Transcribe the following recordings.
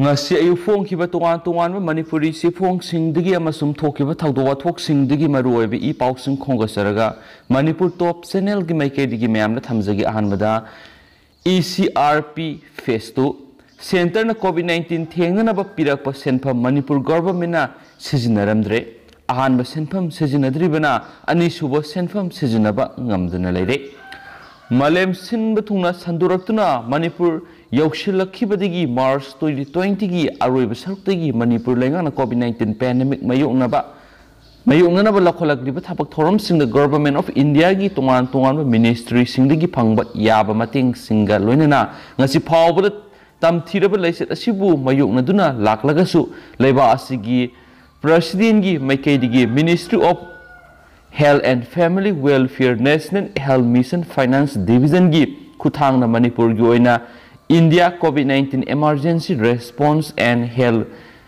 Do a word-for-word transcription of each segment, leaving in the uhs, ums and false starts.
ꯉꯁꯤ ꯑꯌꯨꯛ ꯐꯣꯡꯈꯤꯕ ꯇꯣꯉꯥꯟ ꯇꯣꯉꯥꯟꯕ ꯃꯅꯤꯄꯨꯔꯤ ꯆꯦꯐꯣꯡꯁꯤꯡꯗꯒꯤ ꯑꯃꯁꯨꯡ ꯊꯣꯛꯈꯤꯕ ꯊꯧꯗꯣꯛ ꯋꯥꯊꯣꯛꯁꯤꯡꯗꯒꯤ ꯃꯔꯨꯑꯣꯏꯕ ꯏ ꯄꯥꯎꯁꯤꯡ ꯈꯣꯝꯒꯠꯆꯔꯒ, ꯃꯅꯤꯄꯨꯔ ꯇꯣꯞ ꯆꯦꯅꯦꯜꯒꯤ ꯃꯥꯏꯀꯩꯗꯒꯤ ꯃꯌꯥꯝꯗ ꯊꯝꯖꯒꯦ꯫ ꯑꯍꯥꯟꯕꯗ, E C R P phase two. ꯁꯦꯟꯇꯔꯅ ꯀꯣꯚꯤꯗ ꯅꯥꯏꯟꯇꯤꯟ ꯊꯦꯡꯅꯅꯕ ꯄꯤꯔꯛꯄ ꯁꯦꯟꯐꯝ ꯃꯅꯤꯄꯨꯔ ꯒꯣꯚꯔꯟꯃꯦꯟꯠꯅ ꯁꯤꯖꯤꯟꯅꯔꯝꯗ꯭ꯔꯦ꯫ ꯑꯍꯥꯟꯕ ꯁꯦꯟꯐꯝ ꯁꯤꯖꯤꯟꯅꯗ꯭ꯔꯤꯕꯅ ꯑꯅꯤꯁꯨꯕ ꯁꯦꯟꯐꯝ ꯁꯤꯖꯤꯟꯅꯕ ꯉꯝꯗꯅ ꯂꯩꯔꯦ꯫ ꯃꯥꯂꯦꯝ ꯁꯤꯟꯕ ꯊꯨꯡꯅ ꯁꯟꯗꯣꯔꯛꯇꯨꯅ ꯃꯅꯤꯄꯨꯔ ꯌꯧꯁꯤꯜꯂꯛꯈꯤꯕꯗꯒꯤ ꯃꯥꯔꯆ ꯇ꯭ꯋꯦꯟꯇꯤ ꯇ꯭ꯋꯦꯟꯇꯤꯒꯤ ꯑꯔꯣꯏꯕ ꯁꯔꯨꯛꯇꯒꯤ ꯃꯅꯤꯄꯨꯔ ꯂꯩꯉꯥꯛꯅ ꯀꯣꯚꯤꯗ ꯅꯥꯏꯟꯇꯤꯟ ꯄꯦꯟꯗꯦꯃꯤꯛ ꯃꯥꯌꯣꯛꯅꯕ, ꯃꯥꯌꯣꯛꯅꯅꯕ ꯂꯧꯈꯠꯂꯛꯂꯤꯕ ꯊꯕꯛ ꯊꯧꯔꯝꯁꯤꯡꯗ ꯒꯣꯚꯔꯟꯃꯦꯟꯠ ꯑꯣꯐ ꯏꯟꯗꯤꯌꯥꯒꯤ ꯇꯣꯉꯥꯟ ꯇꯣꯉꯥꯟꯕ ꯃꯤꯅꯤꯁꯇ꯭ꯔꯤꯁꯤꯡꯗꯒꯤ ꯐꯪꯕ ꯌꯥꯕ ꯃꯇꯦꯡꯁꯤꯡꯒ ꯂꯣꯏꯅꯅ ꯉꯁꯤ ꯐꯥꯎꯕꯗ ꯇꯝꯊꯤꯔꯕ ꯂꯥꯏꯆꯠ ꯑꯁꯤꯕꯨ ꯃꯥꯌꯣꯛꯅꯗꯨꯅ ꯂꯥꯛꯂꯒꯁꯨ, ꯂꯩꯕꯥꯛ ꯑꯁꯤꯒꯤ ꯄ꯭ꯔꯁꯤꯗꯦꯟꯒꯤ ꯃꯥꯏꯀꯩꯗꯒꯤ Ministry of Health and Family Welfare, National Health Mission Finance Division ꯒꯤ ꯈꯨꯠꯊꯥꯡꯅ ꯃꯅꯤꯄꯨꯔꯒꯤ ꯑꯣꯏꯅ India COVID nineteen Emergency Response and Health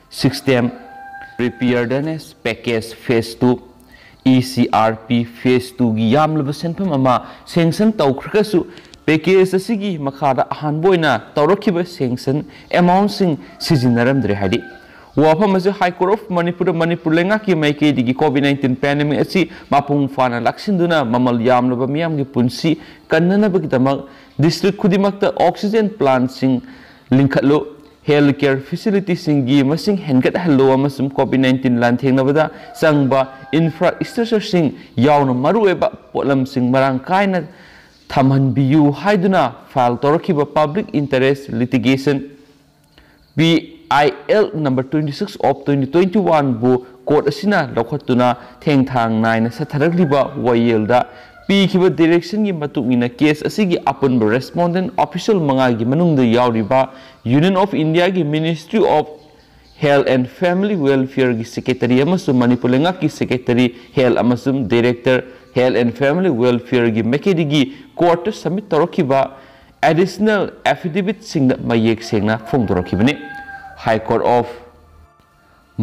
System Preparedness Package Phase two, E C R P Phase two ꯒꯤ ꯌꯥꯝꯂꯕ ꯁꯦꯟꯐꯝ ꯑꯃ ꯁꯦꯡꯁꯟ ꯇꯧꯈ꯭ꯔꯒꯁꯨ, ꯄꯦꯀꯦꯖ ꯑꯁꯤꯒꯤ ꯃꯈꯥꯗ ꯑꯍꯥꯟꯕ ꯑꯣꯏꯅ ꯇꯧꯔꯛꯈꯤꯕ ꯁꯦꯡꯁꯟ ꯑꯦꯃꯥꯎꯟꯁꯤꯡ ꯁꯤꯖꯤꯟꯅꯔꯝꯗ꯭ꯔꯦ ꯍꯥꯏꯔꯤ꯫ ꯋꯥꯐꯝ ꯑꯁꯤ ꯍꯥꯏ ꯀꯣꯔꯠ ꯑꯣꯐ ꯃꯅꯤꯄꯨꯔꯗ ꯃꯅꯤꯄꯨꯔ ꯂꯩꯉꯥꯛꯀꯤ ꯃꯥꯏꯀꯩꯗꯒꯤ ꯀꯣꯚꯤꯗ ꯅꯥꯏꯟꯇꯤꯟ ꯄꯦꯟꯗꯦꯃꯤꯛ ꯑꯁꯤ ꯃꯄꯨꯡ ꯐꯥꯅ ꯂꯥꯛꯁꯤꯟꯗꯨꯅ ꯃꯃꯜ ꯌꯥꯝꯂꯕ ꯃꯤꯌꯥꯝꯒꯤ ꯄꯨꯟꯁꯤ ꯀꯟꯅꯅꯕꯒꯤꯗꯃꯛ ꯗꯤꯁꯇ꯭ꯔꯤꯛ ꯈꯨꯗꯤꯡꯃꯛꯇ ꯑꯣꯛꯁꯤꯖꯦꯟ ꯄ꯭ꯂꯥꯟꯁꯤꯡ ꯂꯤꯡꯈꯠꯂꯨ, ꯍꯦꯜꯊ ꯀꯦꯌꯔ ꯐꯦꯁꯤꯂꯤꯇꯤꯁꯤꯡꯒꯤ ꯃꯁꯤꯡ ꯍꯦꯟꯒꯠꯍꯜꯂꯨ ꯑꯃꯁꯨꯡ ꯀꯣꯚꯤꯗ ꯅꯥꯏꯟꯇꯤꯟ ꯂꯥꯟꯊꯦꯡꯅꯕꯗ ꯆꯪꯕ ꯏꯟꯐ꯭ꯔꯥꯁ꯭ꯇ꯭ꯔꯛꯆꯔꯁꯤꯡ ꯌꯥꯎꯅ ꯃꯔꯨꯑꯣꯏꯕ ꯄꯣꯠꯂꯝꯁꯤꯡ ꯃꯔꯥꯡ ꯀꯥꯏꯅ ꯊꯝꯍꯟꯕꯤꯌꯨ ꯍꯥꯏꯗꯨꯅ ꯐꯥꯏꯜ ꯇꯧꯔꯛꯈꯤꯕ Public Interest Litigation, P I L number twenty six of twenty twenty one ꯕꯨ ꯀꯣꯔꯠ ꯑꯁꯤꯅ ꯂꯧꯈꯠꯇꯨꯅ ꯊꯦꯡꯊꯥꯡ ꯅꯥꯏꯅ ꯆꯠꯊꯔꯛꯂꯤꯕ ꯋꯥꯌꯦꯜꯗ ꯄꯤꯈꯤꯕ ꯗꯤꯔꯦꯛꯁꯟꯒꯤ ꯃꯇꯨꯡ ꯏꯟꯅ ꯀꯦꯁ ꯑꯁꯤꯒꯤ ꯑꯄꯨꯟꯕ ꯔꯦꯁꯄꯣꯟꯗꯦꯟꯠ ꯑꯣꯐꯤꯁꯤꯌꯦꯜ ꯃꯉꯥꯒꯤ ꯃꯅꯨꯡꯗ ꯌꯥꯎꯔꯤꯕ Union of India ꯒꯤ Ministry of Health and Family Welfare ꯒꯤ ꯁꯦꯀ꯭ꯔꯦꯇꯔꯤ ꯑꯃꯁꯨꯡ ꯃꯅꯤꯄꯨꯔ ꯂꯩꯉꯥꯛꯀꯤ ꯁꯦꯀ꯭ꯔꯦꯇꯔꯤ ꯍꯦꯜꯊ ꯑꯃꯁꯨꯡ ꯗꯥꯏꯔꯦꯛꯇꯔ ꯍꯦꯜꯊ ꯑꯦꯟ ꯐꯦꯃꯤꯂꯤ ꯋꯦꯜꯐꯤꯌꯔꯒꯤ ꯃꯥꯏꯀꯩꯗꯒꯤ ꯀꯣꯔꯠꯇ ꯁꯕꯃꯤꯠ ꯇꯧꯔꯛꯈꯤꯕ ꯑꯦꯗꯤꯁꯅꯦꯜ ꯑꯦꯐꯤꯗꯦꯕꯤꯠꯁꯤꯡꯗ ꯃꯌꯦꯛ ꯁꯦꯡꯅ ꯐꯣꯡꯗꯣꯔꯛꯈꯤꯕꯅꯤ꯫ ꯍꯥꯏ ꯀꯣꯔꯠ ꯑꯣꯐ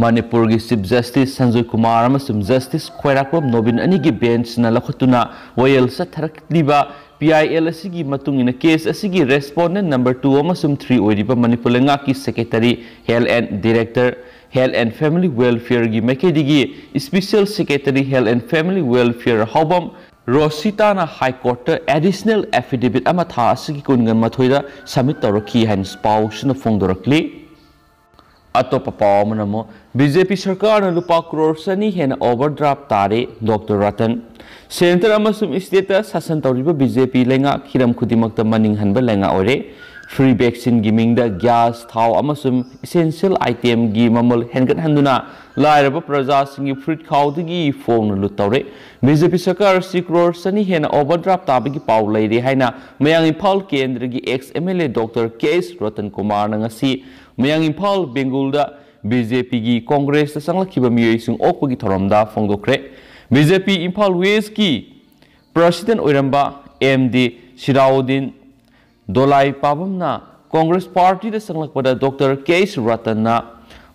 ꯃꯅꯤꯄꯨꯔꯒꯤ ꯆꯤꯐ ꯖꯁꯇꯤꯁ ꯁꯟꯖꯣꯏ ꯀꯨꯃꯥꯔ ꯑꯃꯁꯨꯡ ꯖꯁꯇꯤꯁ ꯈ꯭ꯋꯥꯏꯔꯥꯛꯄꯝ ꯅꯣꯕꯤꯟ ꯑꯅꯤꯒꯤ ꯕꯦꯟꯆꯅ ꯂꯧꯈꯠꯇꯨꯅ ꯋꯥꯌꯦꯜ ꯆꯠꯊꯔꯛꯂꯤꯕ ꯄꯤ ꯑꯥꯏ ꯑꯦꯜ ꯑꯁꯤꯒꯤ ꯃꯇꯨꯡ ꯏꯟꯅ case ꯑꯁꯤꯒꯤ respondent number two ꯑꯃꯁꯨꯡ three ꯑꯣꯏꯔꯤꯕ ꯃꯅꯤꯄꯨꯔ ꯂꯩꯉꯥꯛꯀꯤ Secretary Health and Director Health and Family Welfareꯒꯤ ꯃꯥꯏꯀꯩꯗꯒꯤ Special Secretary Health and Family Welfare ꯍꯥꯎꯕꯝ ꯔꯣꯁꯤꯇꯥꯅ High Courtꯇ additional affidavit ꯑꯃ ꯊꯥ ꯑꯁꯤꯒꯤ ꯀꯨꯟꯒ ꯃꯥꯊꯣꯏꯗ submit ꯇꯧꯔꯛꯈꯤ ꯍꯥꯏꯅ ꯄꯥꯎꯁꯤꯅ ꯐꯣꯡꯗꯣꯔꯛꯂꯤ꯫ ꯑꯇꯣꯞꯄ ꯄꯥꯎ ꯑꯃꯅ ꯑꯃꯨꯛ ꯕꯤ ꯖꯦ ꯄꯤ ꯁꯔꯀꯥꯔꯅ ꯂꯨꯄꯥ ꯀ꯭ꯔꯣꯔ ꯆꯅꯤ ꯍꯦꯟꯅ overdraft ꯇꯥꯔꯦ, ꯗꯣꯛꯇꯔ ꯔꯇꯟ꯫ Centre ꯑꯃꯁꯨꯡ stateꯇ ꯁꯥꯁꯟ ꯇꯧꯔꯤꯕ ꯕꯤ ꯖꯦ ꯄꯤ ꯂꯩꯉꯥꯛ ꯍꯤꯔꯝ ꯈꯨꯗꯤꯡꯃꯛꯇ ꯃꯅꯤꯡ ꯍꯟꯕ ꯂꯩꯉꯥꯛ ꯑꯣꯏꯔꯦ꯫ Free vaccineꯒꯤ ꯃꯤꯡꯗ gas, ꯊꯥꯎ ꯑꯃꯁꯨꯡ essential itemꯒꯤ ꯃꯃꯜ ꯍꯦꯟꯒꯠꯍꯟꯗꯨꯅ ꯂꯥꯏꯔꯕ ꯄ꯭ꯔꯖꯥꯁꯤꯡꯒꯤ ꯐꯨꯔꯤꯠ ꯈꯥꯎꯗꯒꯤ ꯐꯣꯡꯅ ꯂꯨꯠ ꯇꯧꯔꯦ꯫ ꯕꯤ ꯖꯦ ꯄꯤ ꯁꯔꯀꯥꯔ ꯑꯁꯤ ꯀ꯭ꯔꯣꯔ ꯆꯅꯤ ꯍꯦꯟꯅ overdraft ꯇꯥꯕꯒꯤ ꯄꯥꯎ ꯂꯩꯔꯦ ꯍꯥꯏꯅ ꯃꯌꯥꯡ ꯏꯝꯐꯥꯜ ꯀꯦꯟꯗ꯭ꯔꯒꯤ ex M L A doctor K S Ratan ꯀꯨꯃꯥꯔꯅ ꯉꯁꯤ ꯃꯌꯥꯡ ꯏꯝꯐꯥꯜ ꯕꯦꯡꯒꯨꯜꯗ ꯕꯤ ꯖꯦ ꯄꯤꯒꯤ ꯀꯣꯡꯒ꯭ꯔꯦꯁꯇ ꯆꯪꯂꯛꯈꯤꯕ ꯃꯤꯑꯣꯏꯁꯤꯡ ꯑꯣꯛꯄꯒꯤ ꯊꯧꯔꯝꯗ ꯐꯣꯡꯗꯣꯛꯈ꯭ꯔꯦ꯫ ꯕꯤ ꯖꯦ ꯄꯤ ꯏꯝꯐꯥꯜ ꯋꯦꯁꯀꯤ president ꯑꯣꯏꯔꯝꯕ ꯑꯦꯝ ꯗꯤ ꯁꯤꯔꯥꯎꯗꯤꯟ ꯗꯣꯂꯥꯏ ꯄꯥꯕꯝꯅ ꯀꯣꯡꯒ꯭ꯔꯦꯁ ꯄꯥꯔꯇꯤꯗ ꯆꯪꯂꯛꯄꯗ ꯗꯣꯛꯇꯔ ꯀꯦ ꯑꯩꯆ ꯔꯇꯟꯅ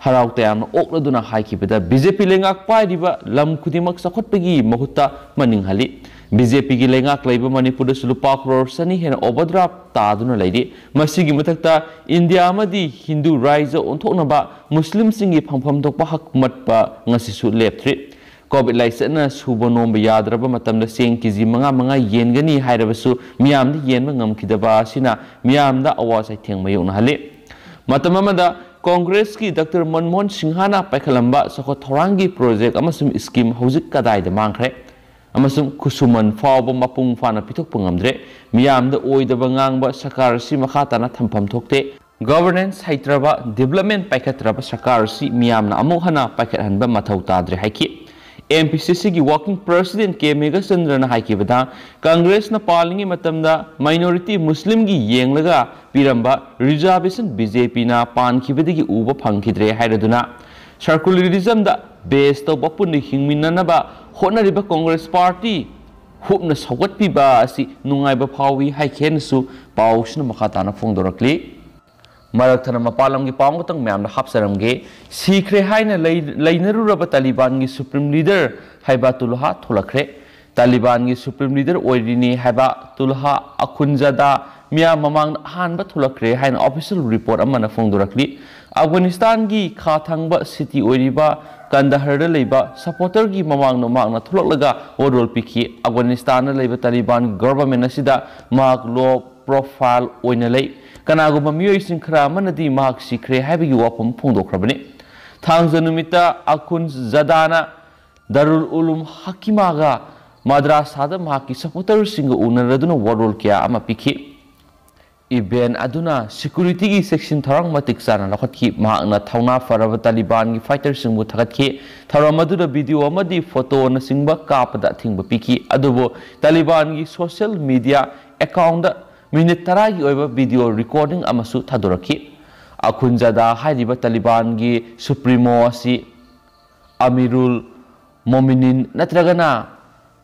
ꯍꯔꯥꯎ ꯇꯌꯥꯝꯅ ꯑꯣꯛꯂꯗꯨꯅ ꯍꯥꯏꯈꯤꯕꯗ, ꯕꯤ ꯖꯦ ꯄꯤ ꯂꯩꯉꯥꯛ ꯄꯥꯏꯔꯤꯕ ꯂꯝ ꯈꯨꯗꯤꯡꯃꯛ ꯆꯥꯎꯈꯠꯄꯒꯤ ꯃꯍꯨꯠꯇ ꯃꯅꯤꯡ ꯍꯜꯂꯤ꯫ ꯕꯤ ꯖꯦ ꯄꯤꯒꯤ ꯂꯩꯉꯥꯛ ꯂꯩꯕ ꯃꯅꯤꯄꯨꯔꯗꯁꯨ ꯂꯨꯄꯥ ꯀ꯭ꯔꯣꯔ ꯆꯅꯤ ꯍꯦꯟꯅ overdraft ꯇꯥꯗꯨꯅ ꯂꯩꯔꯤ꯫ ꯃꯁꯤꯒꯤ ꯃꯊꯛꯇ ꯏꯟꯗꯤꯌꯥ ꯑꯃꯗꯤ ꯍꯤꯟꯗꯨ ꯔꯥꯏꯖ ꯑꯣꯟꯊꯣꯛꯅꯕ ꯃꯨꯁꯂꯤꯝꯁꯤꯡꯒꯤ ꯐꯪꯐꯝ ꯊꯣꯛꯄ ꯍꯛ ꯃꯠꯄ ꯉꯁꯤꯁꯨ ꯂꯦꯞꯇ꯭ꯔꯤ꯫ ꯀꯣꯚꯤꯗ ꯂꯥꯏꯆꯠꯅ ꯁꯨꯕ ꯅꯣꯝꯕ ꯌꯥꯗ꯭ꯔꯕ ꯃꯇꯝꯗ ꯆꯦꯡ ꯀꯦ ꯖꯤ ꯃꯉꯥ ꯃꯉꯥ ꯌꯦꯟꯒꯅꯤ ꯍꯥꯏꯔꯕꯁꯨ ꯃꯤꯌꯥꯝꯗ ꯌꯦꯟꯕ ꯉꯝꯈꯤꯗꯕ ꯑꯁꯤꯅ ꯃꯤꯌꯥꯝꯗ ꯑꯋꯥ ꯆꯩꯊꯦꯡ ꯃꯥꯌꯣꯛꯅꯍꯜꯂꯤ꯫ ꯃꯇꯝ ꯑꯃꯗ ꯀꯣꯡꯒ꯭ꯔꯦꯁꯀꯤ ꯗꯥꯛꯇꯔ ꯃꯟꯃꯣꯍꯟ ꯁꯤꯡꯍꯅ ꯄꯥꯏꯈꯠꯂꯝꯕ ꯆꯥꯎꯈꯠ ꯊꯧꯔꯥꯡꯒꯤ project ꯑꯃꯁꯨꯡ scheme ꯍꯧꯖꯤꯛ ꯀꯗꯥꯏꯗ ꯃꯥꯡꯈ꯭ꯔꯦ? ꯑꯃꯁꯨꯡ ꯈꯨꯠꯁꯨꯃꯟ ꯐꯥꯎꯕ ꯃꯄꯨꯡ ꯐꯥꯅ ꯄꯤꯊꯣꯛꯄ ꯉꯝꯗ꯭ꯔꯦ꯫ ꯃꯤꯌꯥꯝꯗ ꯑꯣꯏꯗꯕ ꯉꯥꯡꯕ ꯁꯔꯀꯥꯔ ꯑꯁꯤ ꯃꯈꯥ ꯇꯥꯅ ꯊꯝꯐꯝ ꯊꯣꯛꯇꯦ꯫ Governance ꯍꯩꯇ꯭ꯔꯕ, development ꯄꯥꯏꯈꯠꯇ꯭ꯔꯕ ꯁꯔꯀꯥꯔ ꯑꯁꯤ ꯃꯤꯌꯥꯝꯅ ꯑꯃꯨꯛ ꯍꯟꯅ ꯄꯥꯏꯈꯠꯍꯟꯕ ꯃꯊꯧ ꯇꯥꯗ꯭ꯔꯦ ꯍꯥꯏꯈꯤ꯫ ꯑꯦꯝ ꯄꯤ ꯁꯤ ꯁꯤꯒꯤ working president ꯀꯦ ꯃꯦꯘꯆꯟꯗ꯭ꯔꯅ ꯍꯥꯏꯈꯤꯕꯗ, ꯀꯪꯒ꯭ꯔꯦꯁꯅ ꯄꯥꯜꯂꯤꯉꯩ ꯃꯇꯝꯗ minority ꯃꯨꯁꯂꯤꯝꯒꯤ ꯌꯦꯡꯂꯒ ꯄꯤꯔꯝꯕ reservation ꯕꯤ ꯖꯦ ꯄꯤꯅ ꯄꯥꯟꯈꯤꯕꯗꯒꯤ ꯎꯕ ꯐꯪꯈꯤꯗ꯭ꯔꯦ ꯍꯥꯏꯔꯗꯨꯅ, secularismꯗ base ꯇꯧꯕ ꯄꯨꯟꯅ ꯍꯤꯡꯃꯤꯟꯅꯅꯕ ꯍꯣꯠꯅꯔꯤꯕ ꯀꯪꯒ꯭ꯔꯦꯁ ꯄꯥꯔꯇꯤ ꯍꯨꯞꯅ ꯁꯧꯒꯠꯄꯤꯕ ꯑꯁꯤ ꯅꯨꯡꯉꯥꯏꯕ ꯐꯥꯎꯏ ꯍꯥꯏꯈꯤ ꯍꯥꯏꯅꯁꯨ ꯄꯥꯎꯁꯤꯅ ꯃꯈꯥ ꯇꯥꯅ ꯐꯣꯡꯗꯣꯔꯛꯂꯤ꯫ ꯃꯔꯛ ꯊꯠꯅ ꯃꯄꯥꯟ ꯂꯝꯒꯤ ꯄꯥꯎ ꯑꯃꯈꯛꯇꯪ ꯃꯌꯥꯝꯗ ꯍꯥꯞꯆꯔꯝꯒꯦ꯫ ꯁꯤꯈ꯭ꯔꯦ ꯍꯥꯏꯅ ꯂꯩ-, ꯂꯩꯅꯔꯨꯔꯕ ꯇꯥꯂꯤꯕꯥꯟꯒꯤ supreme leader ꯍꯩꯕꯥꯇꯨꯜꯂꯥꯍ ꯊꯣꯛꯂꯛꯈ꯭ꯔꯦ꯫ ꯇꯥꯂꯤꯕꯥꯟꯒꯤ ꯁꯨꯄ꯭ꯔꯤꯝ ꯂꯤꯗꯔ ꯑꯣꯏꯔꯤꯅꯤ ꯍꯥꯏꯕ ꯇꯨꯜꯍꯥ ꯑꯈꯨꯟꯖꯥꯗꯥ ꯃꯤꯌꯥꯝ ꯃꯃꯥꯡꯗ ꯑꯍꯥꯟꯕ ꯊꯣꯛꯂꯛꯈ꯭ꯔꯦ ꯍꯥꯏꯅ ꯑꯣꯐꯤꯁꯤꯌꯦꯜ ꯔꯤꯄꯣꯔꯠ ꯑꯃꯅ ꯐꯣꯡꯗꯣꯔꯛꯂꯤ꯫ ꯑꯐꯒꯥꯅꯤꯁꯇꯥꯟꯒꯤ ꯈꯥ ꯊꯪꯕ ꯁꯤꯇꯤ ꯑꯣꯏꯔꯤꯕ ꯀꯟꯗꯍꯔꯗ ꯂꯩꯕ ꯁꯄꯣꯔꯇꯔꯒꯤ ꯃꯃꯥꯡꯗ ꯃꯍꯥꯛꯅ ꯊꯣꯛꯂꯛꯂꯒ ꯋꯥꯔꯣꯜ ꯄꯤꯈꯤ꯫ ꯑꯐꯒꯥꯅꯤꯁꯇꯥꯟꯗ ꯂꯩꯕ ꯇꯥꯂꯤꯕꯥꯟ ꯒꯚꯔꯟꯃꯦꯟ ꯑꯁꯤꯗ ꯃꯍꯥꯛ ꯂꯣ ꯄ꯭ꯔꯣꯐꯥꯏꯜ ꯑꯣꯏꯅ ꯂꯩ꯫ ꯀꯅꯥꯒꯨꯝꯕ ꯃꯤꯑꯣꯏꯁꯤꯡ ꯈꯔ ꯑꯃꯅꯗꯤ ꯃꯍꯥꯛ ꯁꯤꯈ꯭ꯔꯦ ꯍꯥꯏꯕꯒꯤ ꯋꯥꯐꯝ ꯐꯣꯡꯗꯣꯛꯈ꯭ꯔꯕꯅꯤ꯫ ꯊꯥꯡꯖ ꯅꯨꯃꯤꯠꯇ ꯑꯈꯨꯟ ꯖꯗꯥꯅ ꯗꯥꯔꯨꯜ ꯎꯂꯨꯝ ꯍꯀꯤꯃꯥꯒ ꯃꯗ꯭ꯔꯥꯁꯥꯗ ꯃꯍꯥꯛꯀꯤ ꯁꯄꯣꯔꯇꯔꯁꯤꯡꯒ ꯎꯅꯔꯗꯨꯅ ꯋꯥꯔꯣꯜ ꯀꯌꯥ ꯑꯃ ꯄꯤꯈꯤ꯫ ꯏꯚꯦꯟ ꯑꯗꯨꯅ ꯁꯦꯀ꯭ꯌꯨꯔꯤꯇꯤꯒꯤ ꯆꯦꯛꯁꯤꯟ ꯊꯧꯔꯥꯡ ꯃꯇꯤꯛ ꯆꯥꯅ ꯂꯧꯈꯠꯈꯤ꯫ ꯃꯍꯥꯛꯅ ꯊꯧꯅꯥ ꯐꯔꯕ ꯇꯥꯂꯤꯕꯥꯟꯒꯤ ꯐꯥꯏꯇꯔꯁꯤꯡꯕꯨ ꯊꯥꯒꯠꯈꯤ꯫ ꯊꯧꯔꯝ ꯑꯗꯨꯗ ꯚꯤꯗꯤꯑꯣ ꯑꯃꯗꯤ ꯐꯣꯇꯣꯅꯆꯤꯡꯕ ꯀꯥꯞꯄꯗ ꯑꯊꯤꯡꯕ ꯄꯤꯈꯤ, ꯑꯗꯨꯕꯨ ꯇꯥꯂꯤꯕꯥꯟꯒꯤ ꯁꯣꯁꯤꯌꯦꯜ ꯃꯤꯗꯤꯌꯥ ꯑꯦꯀꯥꯎꯟꯗ ꯃꯤꯅꯤꯠ ꯇꯔꯥꯒꯤ ꯑꯣꯏꯕ ꯚꯤꯗꯤꯑꯣ ꯔꯦꯀꯣꯔꯗꯤꯡ ꯑꯃꯁꯨ ꯊꯥꯗꯣꯔꯛꯈꯤ꯫ ꯑꯈꯨꯟꯖꯥꯗꯥ ꯍꯥꯏꯔꯤꯕ ꯇꯥꯂꯤꯕꯥꯟꯒꯤ ꯁꯨꯄ꯭ꯔꯤꯃꯣ ꯑꯁꯤ ꯑꯃꯤꯔꯨꯜ ꯃꯣꯃꯤꯅꯤꯟ ꯅꯠꯇ꯭ꯔꯒꯅ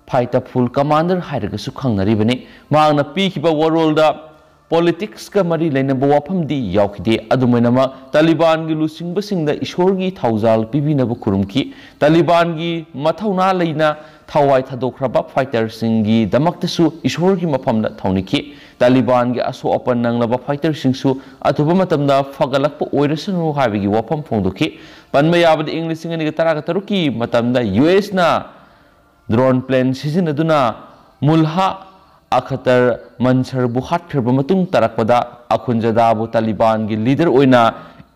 ꯐꯥꯏꯇꯐꯨꯜ ꯀꯃꯥꯟꯗꯔ ꯍꯥꯏꯔꯒꯁꯨ ꯈꯪꯅꯔꯤꯕꯅꯤ꯫ ꯃꯍꯥꯛꯅ ꯄꯤꯈꯤꯕ ꯋꯥꯔꯣꯜꯗ ꯄꯣꯂꯤꯇꯤꯛꯁꯀ ꯃꯔꯤ ꯂꯩꯅꯕ ꯋꯥꯐꯝꯗꯤ ꯌꯥꯎꯈꯤꯗꯦ꯫ ꯑꯗꯨꯝ ꯑꯣꯏꯅꯃꯛ, ꯇꯥꯂꯤꯕꯥꯟꯒꯤ ꯂꯨꯆꯤꯡꯕꯁꯤꯡꯗ ꯏꯁꯣꯔꯒꯤ ꯊꯧꯖꯥꯜ ꯄꯤꯕꯤꯅꯕ ꯈꯨꯔꯨꯝꯈꯤ꯫ ꯇꯥꯂꯤꯕꯥꯟꯒꯤ ꯃꯊꯧꯅꯥ ꯂꯩꯅ ꯊꯋꯥꯏ ꯊꯥꯗꯣꯛꯈ꯭ꯔꯕ ꯐꯥꯏꯇꯔꯁꯤꯡꯒꯤꯗꯃꯛꯇꯁꯨ ꯏꯁꯣꯔꯒꯤ ꯃꯐꯝꯗ ꯊꯧꯅꯤꯈꯤ꯫ ꯇꯥꯂꯤꯕꯥꯟꯒꯤ ꯑꯁꯣꯛ ꯑꯄꯟ ꯅꯪꯂꯕ ꯐꯥꯏꯇꯔꯁꯤꯡꯁꯨ ꯑꯊꯨꯕ ꯃꯇꯝꯗ ꯐꯒꯠꯂꯛꯄ ꯑꯣꯏꯔꯁꯅꯨ ꯍꯥꯏꯕꯒꯤ ꯋꯥꯐꯝ ꯐꯣꯡꯗꯣꯛꯈꯤ꯫ ꯄꯟꯕ ꯌꯥꯕꯗ, ꯏꯪ ꯂꯤꯁꯤꯡ ꯑꯅꯤꯒ ꯇꯔꯥꯒ ꯇꯔꯨꯛꯀꯤ ꯃꯇꯝꯗ ꯌꯨ ꯑꯦꯁꯅ ꯗ꯭ꯔꯣꯟ ꯄ꯭ꯂꯦꯟ ꯁꯤꯖꯤꯟꯅꯗꯨꯅ ꯃꯨꯜꯍꯥ ꯑꯈꯇꯔ ꯃꯟꯁꯔꯕꯨ ꯍꯥꯠꯈ꯭ꯔꯕ ꯃꯇꯨꯡ ꯇꯥꯔꯛꯄꯗ ꯑꯈꯨꯟꯖꯗꯥꯕꯨ ꯇꯥꯂꯤꯕꯥꯟꯒꯤ ꯂꯤꯗꯔ ꯑꯣꯏꯅ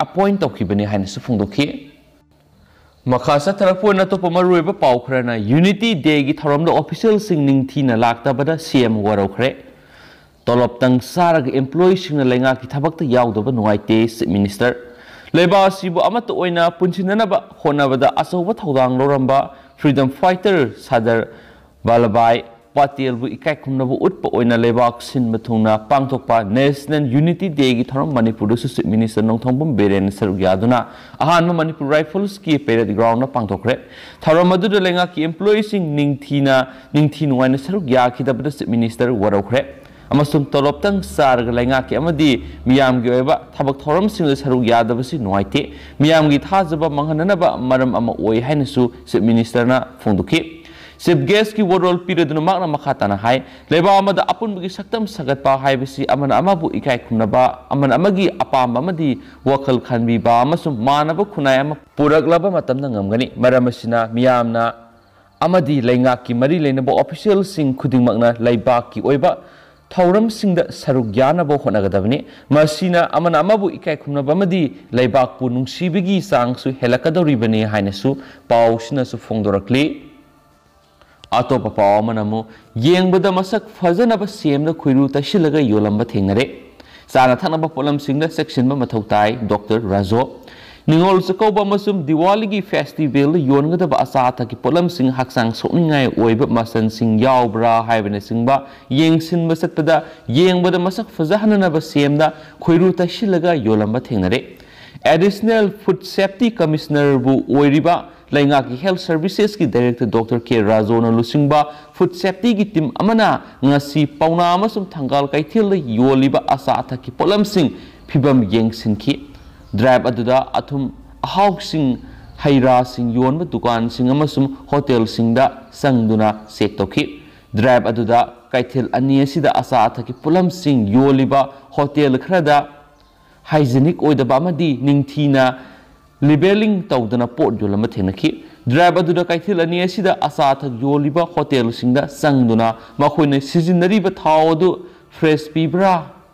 ꯑꯦꯄꯣꯏꯟ ꯇꯧꯈꯤꯕꯅꯤ ꯍꯥꯏꯅꯁꯨ ꯐꯣꯡꯗꯣꯛꯈꯤ꯫ ꯃꯈꯥ ꯆꯠꯊꯔꯛꯄ ꯑꯣꯏꯅ ꯑꯇꯣꯞꯄ ꯃꯔꯨꯑꯣꯏꯕ ꯄꯥꯎ ꯈꯔꯅ, ꯌꯨꯅꯤꯇꯤ ꯗꯦꯒꯤ ꯊꯧꯔꯝꯗ ꯑꯣꯐꯤꯁꯤꯌꯦꯜꯁꯤꯡ ꯅꯤꯡꯊꯤꯅ ꯂꯥꯛꯇꯕꯗ ꯁꯤ ꯑꯦꯝ ꯋꯥꯔꯧꯈ꯭ꯔꯦ꯫ ꯇꯣꯂꯣꯞꯇꯪ ꯆꯥꯔꯒ ꯏꯝꯄ꯭ꯂꯣꯌꯤꯁꯤꯡꯅ ꯂꯩꯉꯥꯛꯀꯤ ꯊꯕꯛꯇ ꯌꯥꯎꯗꯕ ꯅꯨꯡꯉꯥꯏꯇꯦ, ꯆꯤꯐ ꯃꯤꯅꯤꯁꯇꯔ꯫ ꯂꯩꯕꯥꯛ ꯑꯁꯤꯕꯨ ꯑꯃꯠꯇ ꯑꯣꯏꯅ ꯄꯨꯟꯁꯤꯟꯅꯅꯕ ꯍꯣꯠꯅꯕꯗ ꯑꯆꯧꯕ ꯊꯧꯗꯥꯡ ꯂꯧꯔꯝꯕ ꯐ꯭ꯔꯤꯗꯝ ꯐꯥꯏꯇꯔ ꯁꯥꯔꯗꯥꯔ ꯚꯜꯂꯚꯚꯥꯏ ꯄꯇꯦꯜꯕꯨ ꯏꯀꯥꯏ ꯈꯨꯝꯅꯕ ꯎꯠꯄ ꯑꯣꯏꯅ ꯂꯩꯕꯥꯛ ꯁꯤꯟꯕ ꯊꯨꯡꯅ ꯄꯥꯡꯊꯣꯛꯄ ꯅꯦꯁꯅꯦꯜ ꯌꯨꯅꯤꯇꯤ ꯗꯦꯒꯤ ꯊꯧꯔꯝ ꯃꯅꯤꯄꯨꯔꯗꯁꯨ ꯆꯤꯐ ꯃꯤꯅꯤꯁꯇꯔ ꯅꯣꯡꯊꯣꯝꯕꯝ ꯕꯤꯔꯦꯟꯅ ꯁꯔꯨꯛ ꯌꯥꯗꯨꯅ ꯑꯍꯥꯟꯕ ꯃꯅꯤꯄꯨꯔ ꯔꯥꯏꯐꯜꯁꯀꯤ ꯄꯦꯔꯦꯗ ꯒ꯭ꯔꯥꯎꯟꯗ ꯄꯥꯡꯊꯣꯛꯈ꯭ꯔꯦ꯫ ꯊꯧꯔꯝ ꯑꯗꯨꯗ ꯂꯩꯉꯥꯛꯀꯤ ꯏꯝꯄ꯭ꯂꯣꯌꯤꯁꯤꯡ ꯅꯤꯡꯊꯤꯅ, ꯅꯤꯡꯊꯤ ꯅꯨꯡꯉꯥꯏꯅ ꯁꯔꯨꯛ ꯌꯥꯈꯤꯗꯕꯗ ꯆꯤꯐ ꯃꯤꯅꯤꯁꯇꯔ ꯋꯥꯔꯧꯈ꯭ꯔꯦ ꯑꯃꯁꯨꯡ ꯇꯣꯂꯣꯞꯇꯪ ꯆꯥꯔꯒ ꯂꯩꯉꯥꯛꯀꯤ ꯑꯃꯗꯤ ꯃꯤꯌꯥꯝꯒꯤ ꯑꯣꯏꯕ ꯊꯕꯛ ꯊꯧꯔꯝꯁꯤꯡꯗ ꯁꯔꯨꯛ ꯌꯥꯗꯕꯁꯤ ꯅꯨꯡꯉꯥꯏꯇꯦ, ꯃꯤꯌꯥꯝꯒꯤ ꯊꯥꯖꯕ ꯃꯥꯡꯍꯟꯅꯅꯕ ꯃꯔꯝ ꯑꯃ ꯑꯣꯏ ꯍꯥꯏꯅꯁꯨ ꯆꯤꯐ ꯃꯤꯅꯤꯁꯇꯔꯅ ꯐꯣꯡꯗꯣꯛꯈꯤ꯫ ꯆꯤꯐ ꯒꯦꯁꯀꯤ ꯋꯥꯔꯣꯜ ꯄꯤꯔꯗꯨꯅ ꯃꯍꯥꯛꯅ ꯃꯈꯥ ꯇꯥꯅ ꯍꯥꯏ, ꯂꯩꯕꯥꯛ ꯑꯃꯗ ꯑꯄꯨꯟꯕꯒꯤ ꯁꯛꯇꯝ ꯁꯥꯒꯠꯄ ꯍꯥꯏꯕꯁꯤ ꯑꯃꯅ ꯑꯃꯕꯨ ꯏꯀꯥꯏ ꯈꯨꯝꯅꯕ, ꯑꯃꯅ ꯑꯃꯒꯤ ꯑꯄꯥꯝꯕ ꯑꯃꯗꯤ ꯋꯥꯈꯜ ꯈꯟꯕꯤꯕ ꯑꯃꯁꯨꯡ ꯃꯥꯟꯅꯕ ꯈꯨꯟꯅꯥꯏ ꯑꯃ ꯄꯨꯔꯛꯂꯕ ꯃꯇꯝꯗ ꯉꯝꯒꯅꯤ꯫ ꯃꯔꯝ ꯑꯁꯤꯅ ꯃꯤꯌꯥꯝꯅ ꯑꯃꯗꯤ ꯂꯩꯉꯥꯛꯀꯤ ꯃꯔꯤ ꯂꯩꯅꯕ ꯑꯣꯐꯤꯁꯤꯌꯦꯜꯁꯤꯡ ꯈꯨꯗꯤꯡꯃꯛꯅ ꯂꯩꯕꯥꯛꯀꯤ ꯑꯣꯏꯕ ꯊꯧꯔꯝꯁꯤꯡꯗ ꯁꯔꯨꯛ ꯌꯥꯅꯕ ꯍꯣꯠꯅꯒꯗꯕꯅꯤ꯫ ꯃꯁꯤꯅ ꯑꯃꯅ ꯑꯃꯕꯨ ꯏꯀꯥꯏ ꯈꯨꯝꯅꯕ ꯑꯃꯗꯤ ꯂꯩꯕꯥꯛꯄꯨ ꯅꯨꯡꯁꯤꯕꯒꯤ ꯆꯥꯡꯁꯨ ꯍꯦꯜꯂꯛꯀꯗꯧꯔꯤꯕꯅꯤ ꯍꯥꯏꯅꯁꯨ ꯄꯥꯎꯁꯤꯅꯁꯨ ꯐꯣꯡꯗꯣꯔꯛꯂꯤ꯫ ꯑꯇꯣꯞꯄ ꯄꯥꯎ ꯑꯃꯅ ꯑꯃꯨꯛ ꯌꯦꯡꯕꯗ ꯃꯁꯛ ꯐꯖꯅꯕ ꯁꯦꯝꯗ ꯈꯣꯏꯔꯨ ꯇꯩꯁꯤꯜꯂꯒ ꯌꯣꯜꯂꯝꯕ ꯊꯦꯡꯅꯔꯦ꯫ ꯆꯥꯅ ꯊꯛꯅꯕ ꯄꯣꯠꯂꯝꯁꯤꯡꯗ ꯆꯦꯛꯁꯤꯟꯕ ꯃꯊꯧ ꯇꯥꯏ, ꯗꯣꯛꯇꯔ ꯔꯥꯖꯣ꯫ ꯅꯤꯉꯣꯜ ꯆꯥꯛꯀꯧꯕ ꯑꯃꯁꯨꯡ ꯗꯤꯋꯥꯂꯤꯒꯤ ꯐꯦꯁꯇꯤꯚꯦꯜꯗ ꯌꯣꯟꯒꯗꯕ ꯑꯆꯥ ꯑꯊꯛꯀꯤ ꯄꯣꯠꯂꯝꯁꯤꯡ ꯍꯛꯆꯥꯡ ꯁꯣꯛꯅꯤꯡꯉꯥꯏ ꯑꯣꯏꯕ ꯃꯆꯜꯁꯤꯡ ꯌꯥꯎꯕ꯭ꯔꯥ ꯍꯥꯏꯕꯅꯆꯤꯡꯕ ꯌꯦꯡꯁꯤꯟꯕ ꯆꯠꯄꯗ ꯌꯦꯡꯕꯗ ꯃꯁꯛ ꯐꯖꯍꯟꯅꯅꯕ ꯁꯦꯝꯗ ꯈꯣꯏꯔꯨ ꯇꯩꯁꯤꯜꯂꯒ ꯌꯣꯜꯂꯝꯕ ꯊꯦꯡꯅꯔꯦ꯫ ꯑꯦꯗꯤꯁꯅꯦꯜ ꯐꯨꯗ ꯁꯦꯐꯇꯤ ꯀꯃꯤꯁꯅꯔꯕꯨ ꯑꯣꯏꯔꯤꯕ ꯂꯩꯉꯥꯛꯀꯤ ꯍꯦꯜꯊ ꯁꯔꯚꯤꯁꯦꯁꯀꯤ ꯗꯥꯏꯔꯦꯛꯇꯔ ꯗꯣꯛꯇꯔ ꯀꯦ ꯔꯥꯖꯣꯅ ꯂꯨꯆꯤꯡꯕ ꯐꯨꯗ ꯁꯦꯐꯇꯤꯒꯤ ꯇꯤꯝ ꯑꯃꯅ ꯉꯁꯤ ꯄꯥꯎꯅꯥ ꯑꯃꯁꯨꯡ ꯊꯪꯒꯥꯜ ꯀꯩꯊꯦꯜꯗ ꯌꯣꯜꯂꯤꯕ ꯑꯆꯥ ꯑꯊꯛꯀꯤ ꯄꯣꯠꯂꯝꯁꯤꯡ ꯐꯤꯕꯝ ꯌꯦꯡꯁꯤꯟꯈꯤ꯫ ꯗ꯭ꯔꯥꯏꯚ ꯑꯗꯨꯗ ꯑꯊꯨꯝ ꯑꯍꯥꯎꯁꯤꯡ, ꯍꯩ ꯔꯥꯁꯤꯡ ꯌꯣꯟꯕ ꯗꯨꯀꯥꯟꯁꯤꯡ ꯑꯃꯁꯨꯡ ꯍꯣꯇꯦꯜꯁꯤꯡꯗ ꯆꯪꯗꯨꯅ ꯆꯦꯛ ꯇꯧꯈꯤ꯫ ꯗ꯭ꯔꯥꯏꯚ ꯑꯗꯨꯗ ꯀꯩꯊꯦꯜ ꯑꯅꯤ ꯑꯁꯤꯗ ꯑꯆꯥ ꯑꯊꯛꯀꯤ ꯄꯣꯠꯂꯝꯁꯤꯡ ꯌꯣꯜꯂꯤꯕ ꯍꯣꯇꯦꯜ ꯈꯔꯗ ꯍꯥꯏꯖꯤꯅꯤꯛ ꯑꯣꯏꯗꯕ ꯑꯃꯗꯤ ꯅꯤꯡꯊꯤꯅ ꯂꯤꯕꯦꯂꯤꯡ ꯇꯧꯗꯅ ꯄꯣꯠ ꯌꯣꯜꯂꯝꯕ ꯊꯦꯡꯅꯈꯤ꯫ ꯗ꯭ꯔꯥꯏꯚ ꯑꯗꯨꯗ ꯀꯩꯊꯦꯜ ꯑꯅꯤ ꯑꯁꯤꯗ ꯑꯆꯥ ꯑꯊꯛ ꯌꯣꯜꯂꯤꯕ ꯍꯣꯇꯦꯜꯁꯤꯡꯗ ꯆꯪꯗꯨꯅ ꯃꯈꯣꯏꯅ ꯁꯤꯖꯤꯟꯅꯔꯤꯕ ꯊꯥꯎ ꯑꯗꯨ ꯐ꯭ꯔꯦꯁ ꯄꯤꯕ꯭ꯔꯥ,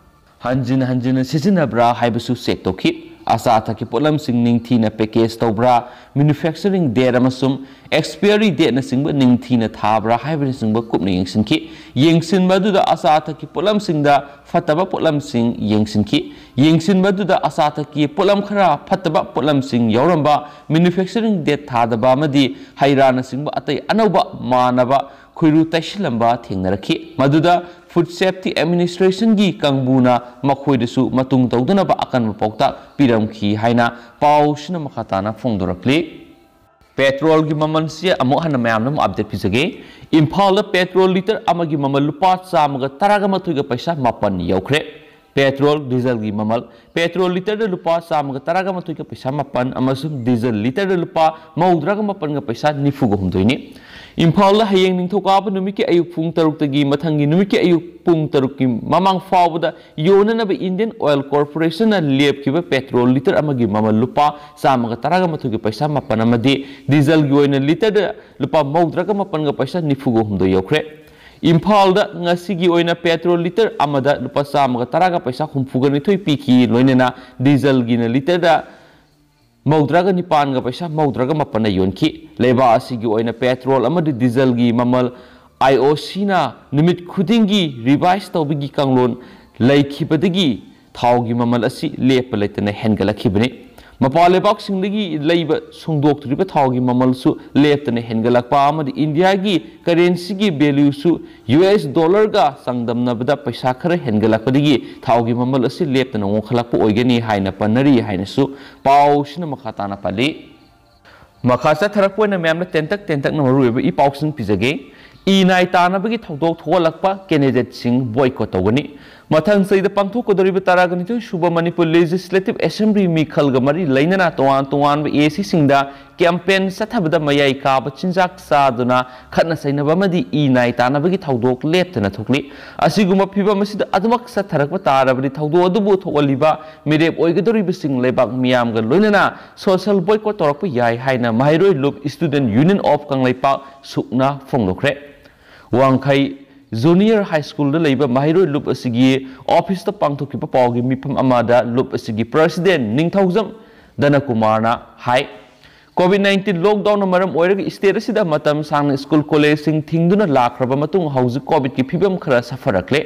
ꯍꯟꯖꯤꯟ ꯍꯟꯖꯤꯟꯅ ꯁꯤꯖꯤꯟꯅꯕ꯭ꯔꯥ ꯍꯥꯏꯕꯁꯨ ꯆꯦꯛ ꯇꯧꯈꯤ꯫ ꯑꯆꯥ ꯑꯊꯛꯀꯤ ꯄꯣꯠꯂꯝꯁꯤꯡ ꯅꯤꯡꯊꯤꯅ ꯄꯦꯀꯦꯖ ꯇꯧꯕ꯭ꯔꯥ, ꯃꯦꯅꯨꯐꯦꯛꯆꯔꯤꯡ ꯗꯦꯠ ꯑꯃꯁꯨꯡ ꯑꯦꯛꯁꯄꯤꯌꯔꯤ ꯗꯦꯠꯅꯆꯤꯡꯕ ꯅꯤꯡꯊꯤꯅ ꯊꯥꯕ꯭ꯔꯥ ꯍꯥꯏꯕꯅꯆꯤꯡꯕ ꯀꯨꯞꯅ ꯌꯦꯡꯁꯤꯟꯈꯤ꯫ ꯌꯦꯡꯁꯤꯟꯕ ꯑꯗꯨꯗ ꯑꯆꯥ ꯑꯊꯛꯀꯤ ꯄꯣꯠꯂꯝꯁꯤꯡꯗ ꯐꯠꯇꯕ ꯄꯣꯠꯂꯝꯁꯤꯡ ꯌꯦꯡꯁꯤꯟꯈꯤ꯫ ꯌꯦꯡꯁꯤꯟꯕ ꯑꯗꯨꯗ ꯑꯆꯥ ꯑꯊꯛꯀꯤ ꯄꯣꯠꯂꯝ ꯈꯔ ꯐꯠꯇꯕ ꯄꯣꯠꯂꯝꯁꯤꯡ ꯌꯥꯎꯔꯝꯕ, ꯃꯦꯅꯨꯐꯦꯛꯆꯔꯤꯡ ꯗꯦꯠ ꯊꯥꯗꯕ ꯑꯃꯗꯤ ꯍꯩ ꯔꯥꯅꯆꯤꯡꯕ ꯑꯇꯩ ꯑꯅꯧꯕ ꯃꯥꯟꯅꯕ ꯈꯣꯏꯔꯨ ꯇꯩꯁꯤꯜꯂꯝꯕ ꯊꯦꯡꯅꯔꯛꯈꯤ꯫ ꯃꯗꯨꯗ ꯐꯨꯗ ꯁꯦꯐꯇꯤ ꯑꯦꯗꯃꯤꯅꯤꯁꯇ꯭ꯔꯦꯁꯟꯒꯤ ꯀꯥꯡꯕꯨꯅ ꯃꯈꯣꯏꯗꯁꯨ ꯃꯇꯨꯡ ꯇꯧꯗꯅꯕ ꯑꯀꯟꯕ ꯄꯥꯎꯇꯥꯛ ꯄꯤꯔꯝꯈꯤ ꯍꯥꯏꯅ ꯄꯥꯎꯁꯤꯅ ꯃꯈꯥ ꯇꯥꯅ ꯐꯣꯡꯗꯣꯔꯛꯂꯤ꯫ ꯄꯦꯇ꯭ꯔꯣꯜꯒꯤ ꯃꯃꯜꯁꯤ ꯑꯃꯨꯛ ꯍꯟꯅ ꯃꯌꯥꯝꯅ ꯑꯃꯨꯛ ꯑꯞꯗꯦꯠ ꯄꯤꯖꯒꯦ꯫ ꯏꯝꯐꯥꯜꯗ ꯄꯦꯇ꯭ꯔꯣꯜ ꯂꯤꯇꯔ ꯑꯃꯒꯤ ꯃꯃꯜ ꯂꯨꯄꯥ ꯆꯥꯝꯃꯒ ꯇꯔꯥꯒ ꯃꯥꯊꯣꯏꯒ ꯄꯩꯁꯥ ꯃꯥꯄꯟ ꯌꯧꯈ꯭ꯔꯦ꯫ ꯄꯦꯇ꯭ꯔꯣꯜ, ꯗꯤꯖꯜꯒꯤ ꯃꯃꯜ, ꯄꯦꯇ꯭ꯔꯣꯜ ꯂꯤꯇꯔꯗ ꯂꯨꯄꯥ ꯆꯥꯝꯃꯒ ꯇꯔꯥꯒ ꯃꯥꯊꯣꯏꯒ ꯄꯩꯁꯥ ꯃꯥꯄꯟ ꯑꯃꯁꯨꯡ ꯗꯤꯖꯜ ꯂꯤꯇꯔꯗ ꯂꯨꯄꯥ ꯃꯧꯗ꯭ꯔꯥꯒ ꯃꯥꯄꯟꯒ ꯄꯩꯁꯥ ꯅꯤꯐꯨꯒ ꯍꯨꯝꯗꯣꯏꯅꯤ꯫ ꯏꯝꯐꯥꯜꯗ ꯍꯌꯦꯡ ꯅꯤꯡꯊꯧꯀꯥꯕ ꯅꯨꯃꯤꯠꯀꯤ ꯑꯌꯨꯛ ꯄꯨꯡ ꯇꯔꯨꯛꯇꯒꯤ ꯃꯊꯪꯒꯤ ꯅꯨꯃꯤꯠꯀꯤ ꯑꯌꯨꯛ ꯄꯨꯡ ꯇꯔꯨꯛꯀꯤ ꯃꯃꯥꯡ ꯐꯥꯎꯕꯗ ꯌꯣꯟꯅꯅꯕ ꯏꯟꯗꯤꯌꯟ ꯑꯣꯏꯜ ꯀꯣꯔꯄꯣꯔꯦꯁꯟꯅ ꯂꯦꯞꯈꯤꯕ ꯄꯦꯇ꯭ꯔꯣꯜ ꯂꯤꯇꯔ ꯑꯃꯒꯤ ꯃꯃꯜ ꯂꯨꯄꯥ ꯆꯥꯝꯃꯒ ꯇꯔꯥꯒ ꯃꯥꯊꯣꯏꯒꯤ ꯄꯩꯁꯥ ꯃꯥꯄꯟ ꯑꯃꯗꯤ ꯗꯤꯖꯜꯒꯤ ꯑꯣꯏꯅ ꯂꯤꯇꯔꯗ ꯂꯨꯄꯥ ꯃꯧꯗ꯭ꯔꯥꯒ ꯃꯥꯄꯟꯒ ꯄꯩꯁꯥ ꯅꯤꯐꯨꯒ ꯍꯨꯝꯗꯣꯏ ꯌꯧꯈ꯭ꯔꯦ꯫ ꯏꯝꯐꯥꯜꯗ ꯉꯁꯤꯒꯤ ꯑꯣꯏꯅ ꯄꯦꯇ꯭ꯔꯣꯜ ꯂꯤꯇꯔ ꯑꯃꯗ ꯂꯨꯄꯥ ꯆꯥꯝꯃꯒ ꯇꯔꯥꯒ ꯄꯩꯁꯥ ꯍꯨꯝꯐꯨꯒ ꯅꯤꯊꯣꯏ ꯄꯤꯈꯤ꯫ ꯂꯣꯏꯅꯅ ꯗꯤꯖꯜꯒꯤꯅ ꯂꯤꯇꯔꯗ ꯃꯧꯗ꯭ꯔꯥꯒ ꯅꯤꯄꯥꯟꯒ ꯄꯩꯁꯥ ꯃꯧꯗ꯭ꯔꯥꯒ ꯃꯥꯄꯟꯅ ꯌꯣꯟꯈꯤ꯫ ꯂꯩꯕꯥꯛ ꯑꯁꯤꯒꯤ ꯑꯣꯏꯅ ꯄꯦꯇ꯭ꯔꯣꯜ ꯑꯃꯗꯤ ꯗꯤꯖꯜꯒꯤ ꯃꯃꯜ ꯑꯥꯏ ꯑꯣ ꯁꯤꯅ ꯅꯨꯃꯤꯠ ꯈꯨꯗꯤꯡꯒꯤ ꯔꯤꯚꯥꯏꯁ ꯇꯧꯕꯒꯤ ꯀꯥꯡꯂꯣꯟ ꯂꯩꯈꯤꯕꯗꯒꯤ ꯊꯥꯎꯒꯤ ꯃꯃꯜ ꯑꯁꯤ ꯂꯦꯞꯄ ꯂꯩꯇꯅ ꯍꯦꯟꯒꯠꯂꯛꯈꯤꯕꯅꯤ꯫ ꯃꯄꯥꯟ ꯂꯩꯕꯥꯛꯁꯤꯡꯗꯒꯤ ꯂꯩꯕ ꯁꯨꯡꯗꯣꯛꯇ꯭ꯔꯤꯕ ꯊꯥꯎꯒꯤ ꯃꯃꯜꯁꯨ ꯂꯦꯞꯇꯅ ꯍꯦꯟꯒꯠꯂꯛꯄ ꯑꯃꯗꯤ ꯏꯟꯗꯤꯌꯥꯒꯤ ꯀꯔꯦꯟꯁꯤꯒꯤ ꯚꯦꯂ꯭ꯌꯨꯁꯨ ꯌꯨ ꯑꯦꯁ ꯗꯣꯂꯔꯒ ꯆꯥꯡꯗꯝꯅꯕꯗ ꯄꯩꯁꯥ ꯈꯔ ꯍꯦꯟꯒꯠꯂꯛꯄꯗꯒꯤ ꯊꯥꯎꯒꯤ ꯃꯃꯜ ꯑꯁꯤ ꯂꯦꯞꯇꯅ ꯋꯥꯡꯈꯠꯂꯛꯄ ꯑꯣꯏꯒꯅꯤ ꯍꯥꯏꯅ ꯄꯟꯅꯔꯤ ꯍꯥꯏꯅꯁꯨ ꯄꯥꯎꯁꯤꯅ ꯃꯈꯥ ꯇꯥꯅ ꯄꯜꯂꯤ꯫ ꯃꯈꯥ ꯆꯠꯊꯔꯛꯄ ꯑꯣꯏꯅ ꯃꯌꯥꯝꯅ ꯇꯦꯟꯇꯛ ꯇꯦꯟꯇꯛꯅ ꯃꯔꯨꯑꯣꯏꯕ ꯏ ꯄꯥꯎꯁꯤꯡ ꯄꯤꯖꯒꯦ꯫ ꯏ ꯅꯥꯏ ꯇꯥꯅꯕꯒꯤ ꯊꯧꯗꯣꯛ ꯊꯣꯛꯍꯜꯂꯛꯄ ꯀꯦꯟꯗꯤꯗꯦꯠꯁꯤꯡ ꯕꯣꯏꯀꯣꯠ ꯇꯧꯒꯅꯤ꯫ ꯃꯊꯪ ꯆꯍꯤꯗ ꯄꯥꯡꯊꯣꯛꯀꯗꯧꯔꯤꯕ ꯇꯔꯥꯒ ꯅꯤꯊꯣꯏ ꯁꯨꯕ ꯃꯅꯤꯄꯨꯔ ꯂꯦꯖꯤꯁꯂꯦꯇꯤꯚ ꯑꯦꯁꯦꯝꯕ꯭ꯂꯤ ꯃꯤꯈꯜꯒ ꯃꯔꯤ ꯂꯩꯅꯅ ꯇꯣꯉꯥꯟ ꯇꯣꯉꯥꯟꯕ ꯑꯦ ꯁꯤꯁꯤꯡꯗ ꯀꯦꯝꯄꯦꯟ ꯆꯠꯊꯕꯗ ꯃꯌꯥꯏ ꯀꯥꯕ ꯆꯤꯟꯖꯥꯛ ꯆꯥꯗꯨꯅ ꯈꯠꯅ ꯆꯩꯅꯕ ꯑꯃꯗꯤ ꯏ ꯅꯥꯏ ꯇꯥꯅꯕꯒꯤ ꯊꯧꯗꯣꯛ ꯂꯦꯞꯇꯅ ꯊꯣꯛꯂꯤ꯫ ꯑꯁꯤꯒꯨꯝꯕ ꯐꯤꯚꯝ ꯑꯁꯤꯗ ꯑꯗꯨꯃꯛ ꯆꯠꯊꯔꯛꯄ ꯇꯥꯔꯕꯗꯤ ꯊꯧꯗꯣꯛ ꯑꯗꯨꯕꯨ ꯊꯣꯛꯍꯜꯂꯤꯕ ꯃꯤꯔꯦꯞ ꯑꯣꯏꯒꯗꯧꯔꯤꯕꯁꯤꯡ ꯂꯩꯕꯥꯛ ꯃꯤꯌꯥꯝꯒ ꯂꯣꯏꯅꯅ ꯁꯣꯁꯦꯜ ꯕꯣꯏꯀꯣꯠ ꯇꯧꯔꯛꯄ ꯌꯥꯏ ꯍꯥꯏꯅ ꯃꯍꯩꯔꯣꯏ ꯂꯨꯞ ꯁ꯭ꯇꯨꯗꯦꯟꯠ ꯌꯨꯅꯤꯌꯟ ꯑꯣꯐ ꯀꯪꯂꯩꯄꯥꯛ ꯁꯨꯛꯅ ꯐꯣꯡꯗꯣꯛꯈ꯭ꯔꯦ꯫ ꯋꯥꯡꯈꯩ ꯖꯨꯅꯤꯌꯔ ꯍꯥꯏ ꯁ꯭ꯀꯨꯜꯗ ꯂꯩꯕ ꯃꯍꯩꯔꯣꯏ ꯂꯨꯞ ꯑꯁꯤꯒꯤ ꯑꯣꯐꯤꯁꯇ ꯄꯥꯡꯊꯣꯛꯈꯤꯕ ꯄꯥꯎꯒꯤ ꯃꯤꯐꯝ ꯑꯃꯗ ꯂꯨꯞ ꯑꯁꯤꯒꯤ ꯄ꯭ꯔꯁꯤꯗꯦꯟꯠ ꯅꯤꯡꯊꯧꯖꯝ ꯙꯅꯀꯨꯃꯥꯔꯅ ꯍꯥꯏ, ꯀꯣꯚꯤꯗ ꯅꯥꯏꯟꯇꯤꯟ ꯂꯣꯛꯗꯥꯎꯟꯅ ꯃꯔꯝ ꯑꯣꯏꯔꯒ ꯁ꯭ꯇꯦꯠ ꯑꯁꯤꯗ ꯃꯇꯝ ꯁꯥꯡꯅ ꯁ꯭ꯀꯨꯜ ꯀꯣꯂꯦꯖꯁꯤꯡ ꯊꯤꯡꯗꯨꯅ ꯂꯥꯛꯈ꯭ꯔꯕ ꯃꯇꯨꯡ ꯍꯧꯖꯤꯛ ꯀꯣꯚꯤꯗꯀꯤ ꯐꯤꯕꯝ ꯈꯔ ꯁꯥꯐꯔꯛꯂꯦ꯫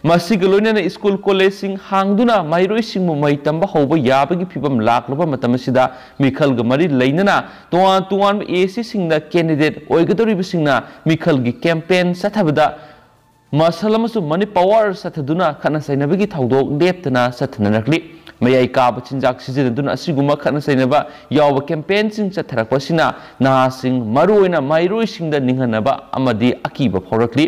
ꯃꯁꯤꯒ ꯂꯣꯏꯅꯅ ꯁ꯭ꯀꯨꯜ ꯀꯣꯂꯦꯖꯁꯤꯡ ꯍꯥꯡꯗꯨꯅ ꯃꯍꯩꯔꯣꯏꯁꯤꯡꯕꯨ ꯃꯍꯩ ꯇꯝꯕ ꯍꯧꯕ ꯌꯥꯕꯒꯤ ꯐꯤꯕꯝ ꯂꯥꯛꯂꯕ ꯃꯇꯝ ꯑꯁꯤꯗ ꯃꯤꯈꯜꯒ ꯃꯔꯤ ꯂꯩꯅꯅ ꯇꯣꯉꯥꯟ ꯇꯣꯉꯥꯟꯕ ꯑꯦ ꯁꯤꯁꯤꯡꯗ ꯀꯦꯟꯗꯤꯗꯦꯠ ꯑꯣꯏꯒꯗꯧꯔꯤꯕꯁꯤꯡꯅ ꯃꯤꯈꯜꯒꯤ ꯀꯦꯝꯄꯦꯟ ꯆꯠꯊꯕꯗ ꯃꯁꯜ ꯑꯃꯁꯨꯡ ꯃꯅꯤ ꯄꯋꯥꯔ ꯆꯠꯊꯗꯨꯅ ꯈꯠꯅ ꯆꯩꯅꯕꯒꯤ ꯊꯧꯗꯣꯛ ꯂꯦꯞꯇꯅ ꯆꯠꯊꯅꯔꯛꯂꯤ꯫ ꯃꯌꯥꯏ ꯀꯥꯕ ꯆꯤꯟꯖꯥꯛ ꯁꯤꯖꯤꯟꯅꯗꯨꯅ ꯑꯁꯤꯒꯨꯝꯕ ꯈꯠꯅ ꯆꯩꯅꯕ ꯌꯥꯎꯕ ꯀꯦꯝꯄꯦꯟꯁꯤꯡ ꯆꯠꯊꯔꯛꯄ ꯑꯁꯤꯅ ꯅꯍꯥꯁꯤꯡ, ꯃꯔꯨꯑꯣꯏꯅ ꯃꯍꯩꯔꯣꯏꯁꯤꯡꯗ ꯅꯤꯡꯍꯟꯅꯕ ꯑꯃꯗꯤ ꯑꯀꯤꯕ ꯐꯥꯎꯔꯛꯂꯤ꯫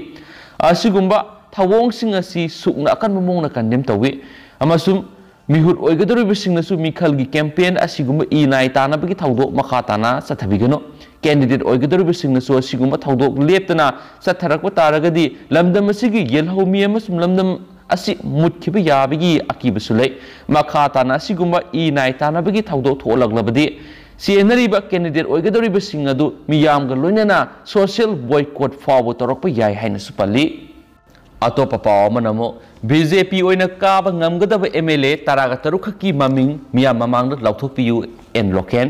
ꯑꯁꯤꯒꯨꯝꯕ ꯊꯧꯑꯣꯡꯁꯤꯡ ꯑꯁꯤ ꯁꯨꯛꯅ ꯑꯀꯟꯕ ꯃꯑꯣꯡꯗ ꯀꯟꯗꯦꯝ ꯇꯧꯏ ꯑꯃꯁꯨꯡ ꯃꯤꯍꯨꯠ ꯑꯣꯏꯒꯗꯧꯔꯤꯕꯁꯤꯡꯅꯁꯨ ꯃꯤꯈꯜꯒꯤ ꯀꯦꯝꯄꯦꯟ ꯑꯁꯤꯒꯨꯝꯕ ꯏ ꯅꯥꯏ ꯇꯥꯅꯕꯒꯤ ꯊꯧꯗꯣꯛ ꯃꯈꯥ ꯇꯥꯅ ꯆꯠꯊꯕꯤꯒꯅꯨ꯫ ꯀꯦꯟꯗꯤꯗꯦꯠ ꯑꯣꯏꯒꯗꯧꯔꯤꯕꯁꯤꯡꯅꯁꯨ ꯑꯁꯤꯒꯨꯝꯕ ꯊꯧꯗꯣꯛ ꯂꯦꯞꯇꯅ ꯆꯠꯊꯔꯛꯄ ꯇꯥꯔꯒꯗꯤ ꯂꯝꯗꯝ ꯑꯁꯤꯒꯤ ꯌꯦꯜꯍꯧꯃꯤ ꯑꯃꯁꯨꯡ ꯂꯝꯗꯝ ꯑꯁꯤ ꯃꯨꯠꯈꯤꯕ ꯌꯥꯕꯒꯤ ꯑꯀꯤꯕꯁꯨ ꯂꯩ꯫ ꯃꯈꯥ ꯇꯥꯅ ꯑꯁꯤꯒꯨꯝꯕ ꯏ ꯅꯥꯏ ꯇꯥꯅꯕꯒꯤ ꯊꯧꯗꯣꯛ ꯊꯣꯛꯂꯛꯂꯕꯗꯤ ꯆꯦꯟꯅꯔꯤꯕ ꯀꯦꯟꯗꯤꯗꯦꯠ ꯑꯣꯏꯒꯗꯧꯔꯤꯕꯁꯤꯡ ꯑꯗꯨ ꯃꯤꯌꯥꯝꯒ ꯂꯣꯏꯅꯅ ꯁꯣꯁꯤꯌꯦꯜ ꯕꯣꯏꯀꯣꯠ ꯐꯥꯎꯕ ꯇꯧꯔꯛꯄ ꯌꯥꯏ ꯍꯥꯏꯅꯁꯨ ꯄꯜꯂꯤ꯫ ꯑꯇꯣꯞꯄ ꯄꯥꯎ ꯑꯃꯅ ꯑꯃꯨꯛ ꯕꯤ ꯖꯦ ꯄꯤ ꯑꯣꯏꯅ ꯀꯥꯕ ꯉꯝꯒꯗꯕ ꯑꯦꯝ ꯑꯦꯜ ꯑꯦ ꯇꯔꯥꯒ ꯇꯔꯨꯛ ꯈꯛꯀꯤ ꯃꯃꯤꯡ ꯃꯤꯌꯥꯝ ꯃꯃꯥꯡꯗ ꯂꯥꯎꯊꯣꯛꯄꯤꯌꯨ, ꯑꯦꯟ ꯂꯣꯀꯦꯟ꯫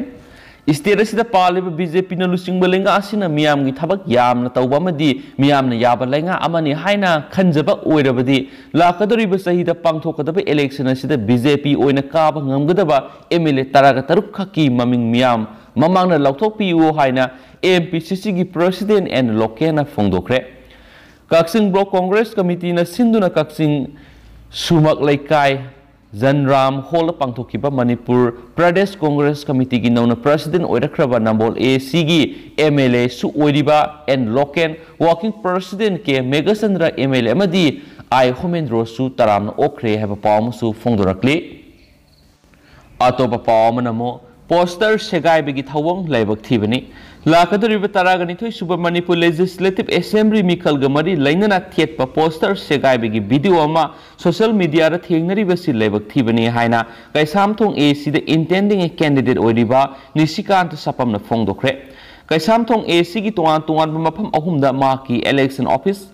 ꯁ꯭ꯇꯦꯠ ꯑꯁꯤꯗ ꯄꯥꯜꯂꯤꯕ ꯕꯤ ꯖꯦ ꯄꯤꯅ ꯂꯨꯆꯤꯡꯕ ꯂꯩꯉꯥꯛ ꯑꯁꯤꯅ ꯃꯤꯌꯥꯝꯒꯤ ꯊꯕꯛ ꯌꯥꯝꯅ ꯇꯧꯕ ꯑꯃꯗꯤ ꯃꯤꯌꯥꯝꯅ ꯌꯥꯕ ꯂꯩꯉꯥꯛ ꯑꯃꯅꯤ ꯍꯥꯏꯅ ꯈꯟꯖꯕ ꯑꯣꯏꯔꯕꯗꯤ ꯂꯥꯛꯀꯗꯧꯔꯤꯕ ꯆꯍꯤꯗ ꯄꯥꯡꯊꯣꯛꯀꯗꯕ ꯏꯂꯦꯛꯁꯟ ꯑꯁꯤꯗ ꯕꯤ ꯖꯦ ꯄꯤ ꯑꯣꯏꯅ ꯀꯥꯕ ꯉꯝꯒꯗꯕ ꯑꯦꯝ ꯑꯦꯜ ꯑꯦ ꯇꯔꯥꯒ ꯇꯔꯨꯛ ꯈꯛꯀꯤ ꯃꯃꯤꯡ ꯃꯤꯌꯥꯝ ꯃꯃꯥꯡꯗ ꯂꯥꯎꯊꯣꯛꯄꯤꯌꯨ ꯍꯥꯏꯅ ꯑꯦꯝ ꯄꯤ ꯁꯤ ꯁꯤꯒꯤ ꯄ꯭ꯔꯦꯁꯤꯗꯦꯟ ꯑꯦꯟ ꯂꯣꯀꯦꯟꯅ ꯐꯣꯡꯗꯣꯛꯈ꯭ꯔꯦ꯫ ꯀꯛꯆꯤꯡ ꯕ꯭ꯂꯣꯛ ꯀꯣꯡꯒ꯭ꯔꯦꯁ ꯀꯃꯤꯇꯤꯅ ꯁꯤꯟꯗꯨꯅ ꯀꯛꯆꯤꯡ ꯁꯨꯃꯛ ꯂꯩꯀꯥꯏ ꯖꯟꯔꯥꯝ ꯍꯣꯜꯗ ꯄꯥꯡꯊꯣꯛꯈꯤꯕ ꯃꯅꯤꯄꯨꯔ ꯄ꯭ꯔꯗꯦꯁ ꯀꯣꯡꯒ꯭ꯔꯦꯁ ꯀꯃꯤꯇꯤꯒꯤ ꯅꯧꯅ ꯄ꯭ꯔꯦꯁꯤꯗꯦꯟ ꯑꯣꯏꯔꯛꯈ꯭ꯔꯕ ꯅꯝꯕꯣꯜ ꯑꯦ ꯁꯤꯒꯤ ꯑꯦꯝ ꯑꯦꯜ ꯑꯦꯁꯨ ꯑꯣꯏꯔꯤꯕ N Loken, working president K Meghachandra M L A ꯑꯃꯗꯤ ꯑꯥꯏ ꯍꯣꯃꯦꯟꯗ꯭ꯔꯣꯁꯨ ꯇꯔꯥꯝꯅ ꯑꯣꯛꯈ꯭ꯔꯦ ꯍꯥꯏꯕ ꯄꯥꯎ ꯑꯃꯁꯨ ꯐꯣꯡꯗꯣꯔꯛꯂꯤ꯫ ꯑꯇꯣꯞꯄ ꯄꯥꯎ ꯑꯃꯅ ꯑꯃꯨꯛ ꯄꯣꯁꯇꯔ ꯁꯦꯒꯥꯏꯕꯒꯤ ꯊꯧꯑꯣꯡ ꯂꯥꯏꯕꯛ ꯊꯤꯕꯅꯤ꯫ ꯂꯥꯛꯀꯗꯧꯔꯤꯕ ꯇꯔꯥꯒ ꯅꯤꯊꯣꯏ ꯁꯨꯕ ꯃꯅꯤꯄꯨꯔ ꯂꯦꯖꯤꯁꯂꯦꯇꯤꯚ ꯑꯦꯁꯦꯝꯕ꯭ꯂꯤ ꯃꯤꯈꯜꯒ ꯃꯔꯤ ꯂꯩꯅꯅ ꯊꯦꯠꯄ ꯄꯣꯁꯇꯔ ꯁꯦꯒꯥꯏꯕꯒꯤ ꯚꯤꯗꯤꯑꯣ ꯑꯃ ꯁꯣꯁꯤꯌꯦꯜ ꯃꯤꯗꯤꯌꯥꯗ ꯊꯦꯡꯅꯔꯤꯕꯁꯤ ꯂꯥꯏꯕꯛ ꯊꯤꯕꯅꯤ ꯍꯥꯏꯅ ꯀꯩꯁꯥꯝꯊꯣꯡ ꯑꯦ ꯁꯤꯗ ꯏꯟꯇꯦꯟꯗꯤꯡ ꯀꯦꯟꯗꯤꯗꯦꯠ ꯑꯣꯏꯔꯤꯕ ꯅꯤꯁꯤꯀꯥꯟꯇ ꯁꯄꯝꯅ ꯐꯣꯡꯗꯣꯛꯈ꯭ꯔꯦ꯫ ꯀꯩꯁꯥꯝꯊꯣꯡ ꯑꯦ ꯁꯤꯒꯤ ꯇꯣꯉꯥꯟ ꯇꯣꯉꯥꯟꯕ ꯃꯐꯝ ꯑꯍꯨꯝꯗ ꯃꯍꯥꯛꯀꯤ ꯏꯂꯦꯛꯁꯟ ꯑꯣꯐꯤꯁ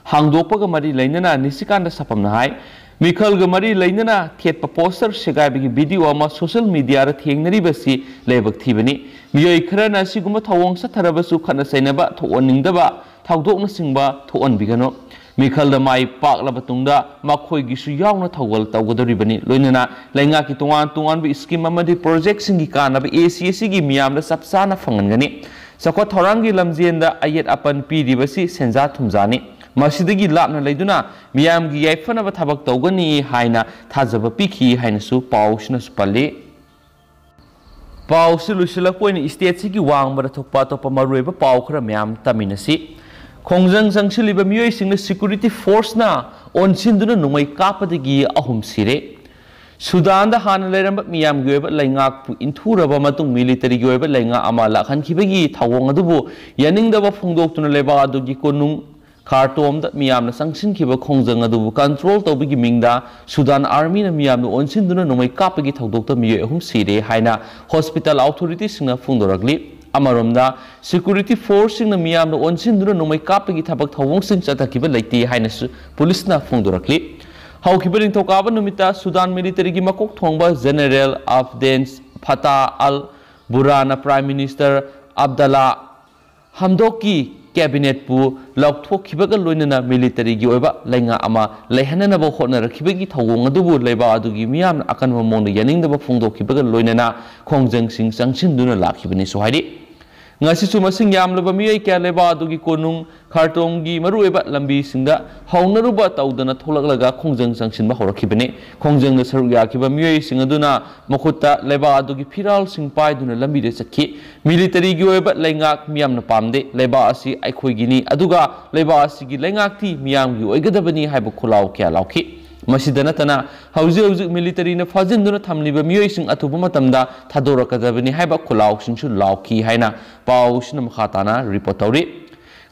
ꯍꯥꯡꯗꯣꯛꯄꯒ ꯃꯔꯤ ꯂꯩꯅꯅ ꯅꯤꯁꯤꯀꯥꯟꯇ ꯁꯄꯝꯅ ꯍꯥꯏ, ꯃꯤꯈꯜꯒ ꯃꯔꯤ ꯂꯩꯅꯅ ꯊꯦꯠꯄ ꯄꯣꯁꯇꯔ ꯁꯦꯒꯥꯏꯕꯒꯤ ꯚꯤꯗꯤꯑꯣ ꯑꯃ ꯁꯣꯁꯤꯌꯦꯜ ꯃꯤꯗꯤꯌꯥꯗ ꯊꯦꯡꯅꯔꯤꯕꯁꯤ ꯂꯥꯏꯕꯛ ꯊꯤꯕꯅꯤ꯫ ꯃꯤꯑꯣꯏ ꯈꯔꯅ ꯑꯁꯤꯒꯨꯝꯕ ꯊꯧꯑꯣꯡ ꯆꯠꯊꯔꯕꯁꯨ ꯈꯠꯅ ꯆꯩꯅꯕ ꯊꯣꯛꯍꯟꯅꯤꯡꯗꯕ ꯊꯧꯗꯣꯛꯅꯆꯤꯡꯕ ꯊꯣꯛꯍꯟꯕꯤꯒꯅꯨ꯫ ꯃꯤꯈꯜꯗ ꯃꯥꯏ ꯄꯥꯛꯂꯕ ꯇꯨꯡꯗ ꯃꯈꯣꯏꯒꯤꯁꯨ ꯌꯥꯎꯅ ꯊꯧꯒꯜ ꯇꯧꯒꯗꯧꯔꯤꯕꯅꯤ꯫ ꯂꯣꯏꯅꯅ ꯂꯩꯉꯥꯛꯀꯤ ꯇꯣꯉꯥꯟ ꯇꯣꯉꯥꯟꯕ ꯁ꯭ꯀꯤꯝ ꯑꯃꯗꯤ ꯄ꯭ꯔꯣꯖꯦꯛꯁꯤꯡꯒꯤ ꯀꯥꯟꯅꯕ ꯑꯦ ꯁꯤ ꯑꯦꯁ ꯁꯤꯒꯤ ꯃꯤꯌꯥꯝꯗ ꯆꯞ ꯆꯥꯅ ꯐꯪꯍꯟꯒꯅꯤ꯫ ꯆꯥꯎꯈꯠ ꯊꯧꯔꯥꯡꯒꯤ ꯂꯝꯖꯦꯟꯗ ꯑꯌꯦꯠ ꯑꯄꯟ ꯄꯤꯔꯤꯕꯁꯤ ꯁꯦꯟꯖꯥ ꯊꯨꯝꯖꯥꯅꯤ꯫ ꯃꯁꯤꯗꯒꯤ ꯂꯥꯞꯅ ꯂꯩꯗꯨꯅ ꯃꯤꯌꯥꯝꯒꯤ ꯌꯥꯏꯐꯅꯕ ꯊꯕꯛ ꯇꯧꯒꯅꯤ ꯍꯥꯏꯅ ꯊꯥꯖꯕ ꯄꯤꯈꯤ ꯍꯥꯏꯅꯁꯨ ꯄꯥꯎꯁꯤꯅꯁꯨ ꯄꯜꯂꯤ꯫ ꯄꯥꯎꯁꯤ ꯂꯣꯏꯁꯤꯜꯂꯛꯄ ꯑꯣꯏꯅ ꯁ꯭ꯇꯦꯠꯁꯤꯒꯤ ꯋꯥꯡꯃꯗ ꯊꯣꯛꯄ ꯑꯇꯣꯞꯄ ꯃꯔꯨꯑꯣꯏꯕ ꯄꯥꯎ ꯈꯔ ꯃꯌꯥꯝ ꯇꯝꯃꯤꯟꯅꯁꯤ꯫ ꯈꯣꯡꯖꯪ ꯆꯪꯁꯤꯜꯂꯤꯕ ꯃꯤꯑꯣꯏꯁꯤꯡꯅ ꯁꯦꯀ꯭ꯌꯨꯔꯤꯇꯤ ꯐꯣꯔꯁꯅ ꯑꯣꯟꯁꯤꯟꯗꯨꯅ ꯅꯣꯡꯃꯩ ꯀꯥꯞꯄꯗꯒꯤ ꯑꯍꯨꯝ ꯁꯤꯔꯦ꯫ ꯁꯨꯗꯥꯟꯗ ꯍꯥꯟꯅ ꯂꯩꯔꯝꯕ ꯃꯤꯌꯥꯝꯒꯤ ꯑꯣꯏꯕ ꯂꯩꯉꯥꯛꯄꯨ ꯏꯟꯊꯨꯔꯕ ꯃꯇꯨꯡ ꯃꯤꯂꯤꯇꯔꯤꯒꯤ ꯑꯣꯏꯕ ꯂꯩꯉꯥꯛ ꯑꯃ ꯂꯥꯛꯍꯟꯈꯤꯕꯒꯤ ꯊꯧꯑꯣꯡ ꯑꯗꯨꯕꯨ ꯌꯥꯅꯤꯡꯗꯕ ꯐꯣꯡꯗꯣꯛꯇꯨꯅ ꯂꯩꯕꯥꯛ ꯑꯗꯨꯒꯤ ꯀꯣꯅꯨꯡ ꯈꯥꯔꯇꯣꯝꯗ ꯃꯤꯌꯥꯝꯅ ꯆꯪꯁꯤꯟꯈꯤꯕ ꯈꯣꯡꯖꯪ ꯑꯗꯨꯕꯨ ꯀꯟꯇ꯭ꯔꯣꯜ ꯇꯧꯕꯒꯤ ꯃꯤꯡꯗ ꯁꯨꯗꯥꯟ ꯑꯥꯔꯃꯤꯅ ꯃꯤꯌꯥꯝꯅ ꯑꯣꯟꯁꯤꯟꯗꯨꯅ ꯅꯣꯡꯃꯩ ꯀꯥꯞꯄꯒꯤ ꯊꯧꯗꯣꯛꯇ ꯃꯤꯑꯣꯏ ꯑꯍꯨꯝ ꯁꯤꯔꯦ ꯍꯥꯏꯅ ꯍꯣꯁꯄꯤꯇꯥꯜ ꯑꯣꯊꯣꯔꯤꯇꯤꯁꯤꯡꯅ ꯐꯣꯡꯗꯣꯔꯛꯂꯤ꯫ ꯑꯃꯔꯣꯝꯗ, ꯁꯦꯀ꯭ꯌꯨꯔꯤꯇꯤ ꯐꯣꯔꯁꯁꯤꯡꯅ ꯃꯤꯌꯥꯝꯅ ꯑꯣꯟꯁꯤꯟꯗꯨꯅ ꯅꯣꯡꯃꯩ ꯀꯥꯞꯄꯒꯤ ꯊꯕꯛ ꯊꯧꯑꯣꯡꯁꯤꯡ ꯆꯠꯊꯈꯤꯕ ꯂꯩꯇꯦ ꯍꯥꯏꯅꯁꯨ ꯄꯨꯂꯤꯁꯅ ꯐꯣꯡꯗꯣꯔꯛꯂꯤ꯫ ꯍꯧꯈꯤꯕ ꯅꯤꯡꯊꯧꯀꯥꯕ ꯅꯨꯃꯤꯠꯇ ꯁꯨꯗꯥꯟ ꯃꯤꯂꯤꯇꯔꯤꯒꯤ ꯃꯀꯣꯛ ꯊꯣꯡꯕ ꯖꯦꯅꯔꯦꯜ ꯑꯕꯗꯦꯟ ꯐꯇꯥ ꯑꯜ ꯕꯨꯔꯥꯅ ꯄ꯭ꯔꯥꯏꯝ ꯃꯤꯅꯤꯁꯇꯔ ꯑꯕꯗꯂꯥ ꯍꯝꯗꯣꯛꯀꯤ ꯀꯦꯕꯤꯅꯦꯠꯄꯨ ꯂꯧꯊꯣꯛꯈꯤꯕꯒ ꯂꯣꯏꯅꯅ ꯃꯤꯂꯤꯇꯔꯤꯒꯤ ꯑꯣꯏꯕ ꯂꯩꯉꯥꯛ ꯑꯃ ꯂꯩꯍꯟꯅꯅꯕ ꯍꯣꯠꯅꯔꯛꯈꯤꯕꯒꯤ ꯊꯧꯑꯣꯡ ꯑꯗꯨꯕꯨ ꯂꯩꯕꯥꯛ ꯑꯗꯨꯒꯤ ꯃꯤꯌꯥꯝꯅ ꯑꯀꯟꯕ ꯃꯑꯣꯡꯗ ꯌꯥꯅꯤꯡꯗꯕ ꯐꯣꯡꯗꯣꯛꯈꯤꯕꯒ ꯂꯣꯏꯅꯅ ꯈꯣꯡꯖꯪꯁꯤꯡ ꯆꯪꯁꯤꯟꯗꯨꯅ ꯂꯥꯛꯈꯤꯕꯅꯤꯁꯨ ꯍꯥꯏꯔꯤ꯫ ꯉꯁꯤꯁꯨ ꯃꯁꯤꯡ ꯌꯥꯝꯂꯕ ꯃꯤꯑꯣꯏ ꯀꯌꯥ ꯂꯩꯕꯥꯛ ꯑꯗꯨꯒꯤ ꯀꯣꯅꯨꯡ ꯈꯥꯔꯇꯣꯝꯒꯤ ꯃꯔꯨꯑꯣꯏꯕ ꯂꯝꯕꯤꯁꯤꯡꯗ ꯍꯧꯅꯔꯨꯕ ꯇꯧꯗꯅ ꯊꯣꯛꯂꯛꯂꯒ ꯈꯣꯡꯖꯪ ꯆꯪꯁꯤꯟꯕ ꯍꯧꯔꯛꯈꯤꯕꯅꯤ꯫ ꯈꯣꯡꯖꯪꯗ ꯁꯔꯨꯛ ꯌꯥꯈꯤꯕ ꯃꯤꯑꯣꯏꯁꯤꯡ ꯑꯗꯨꯅ ꯃꯈꯨꯠꯇ ꯂꯩꯕꯥꯛ ꯑꯗꯨꯒꯤ ꯐꯤꯔꯥꯜꯁꯤꯡ ꯄꯥꯏꯗꯨꯅ ꯂꯝꯕꯤꯗ ꯆꯠꯈꯤ꯫ ꯃꯤꯂꯤꯇꯔꯤꯒꯤ ꯑꯣꯏꯕ ꯂꯩꯉꯥꯛ ꯃꯤꯌꯥꯝꯅ ꯄꯥꯝꯗꯦ, ꯂꯩꯕꯥꯛ ꯑꯁꯤ ꯑꯩꯈꯣꯏꯒꯤꯅꯤ, ꯑꯗꯨꯒ ꯂꯩꯕꯥꯛ ꯑꯁꯤꯒꯤ ꯂꯩꯉꯥꯛꯇꯤ ꯃꯤꯌꯥꯝꯒꯤ ꯑꯣꯏꯒꯗꯕꯅꯤ ꯍꯥꯏꯕ ꯈꯨꯜꯂꯥꯎ ꯀꯌꯥ ꯂꯥꯎꯈꯤ꯫ ꯃꯁꯤꯗ ꯅꯠꯇꯅ ꯍꯧꯖꯤꯛ ꯍꯧꯖꯤꯛ ꯃꯤꯂꯤꯇꯔꯤꯅ ꯐꯥꯖꯤꯟꯗꯨꯅ ꯊꯝꯂꯤꯕ ꯃꯤꯑꯣꯏꯁꯤꯡ ꯑꯊꯨꯕ ꯃꯇꯝꯗ ꯊꯥꯗꯣꯔꯛꯀꯗꯕꯅꯤ ꯍꯥꯏꯕ ꯈꯨꯜꯂꯥꯎꯁꯤꯡꯁꯨ ꯂꯥꯎꯈꯤ ꯍꯥꯏꯅ ꯄꯥꯎꯁꯤꯅ ꯃꯈꯥ ꯇꯥꯅ ꯔꯤꯄꯣꯔꯠ ꯇꯧꯔꯤ꯫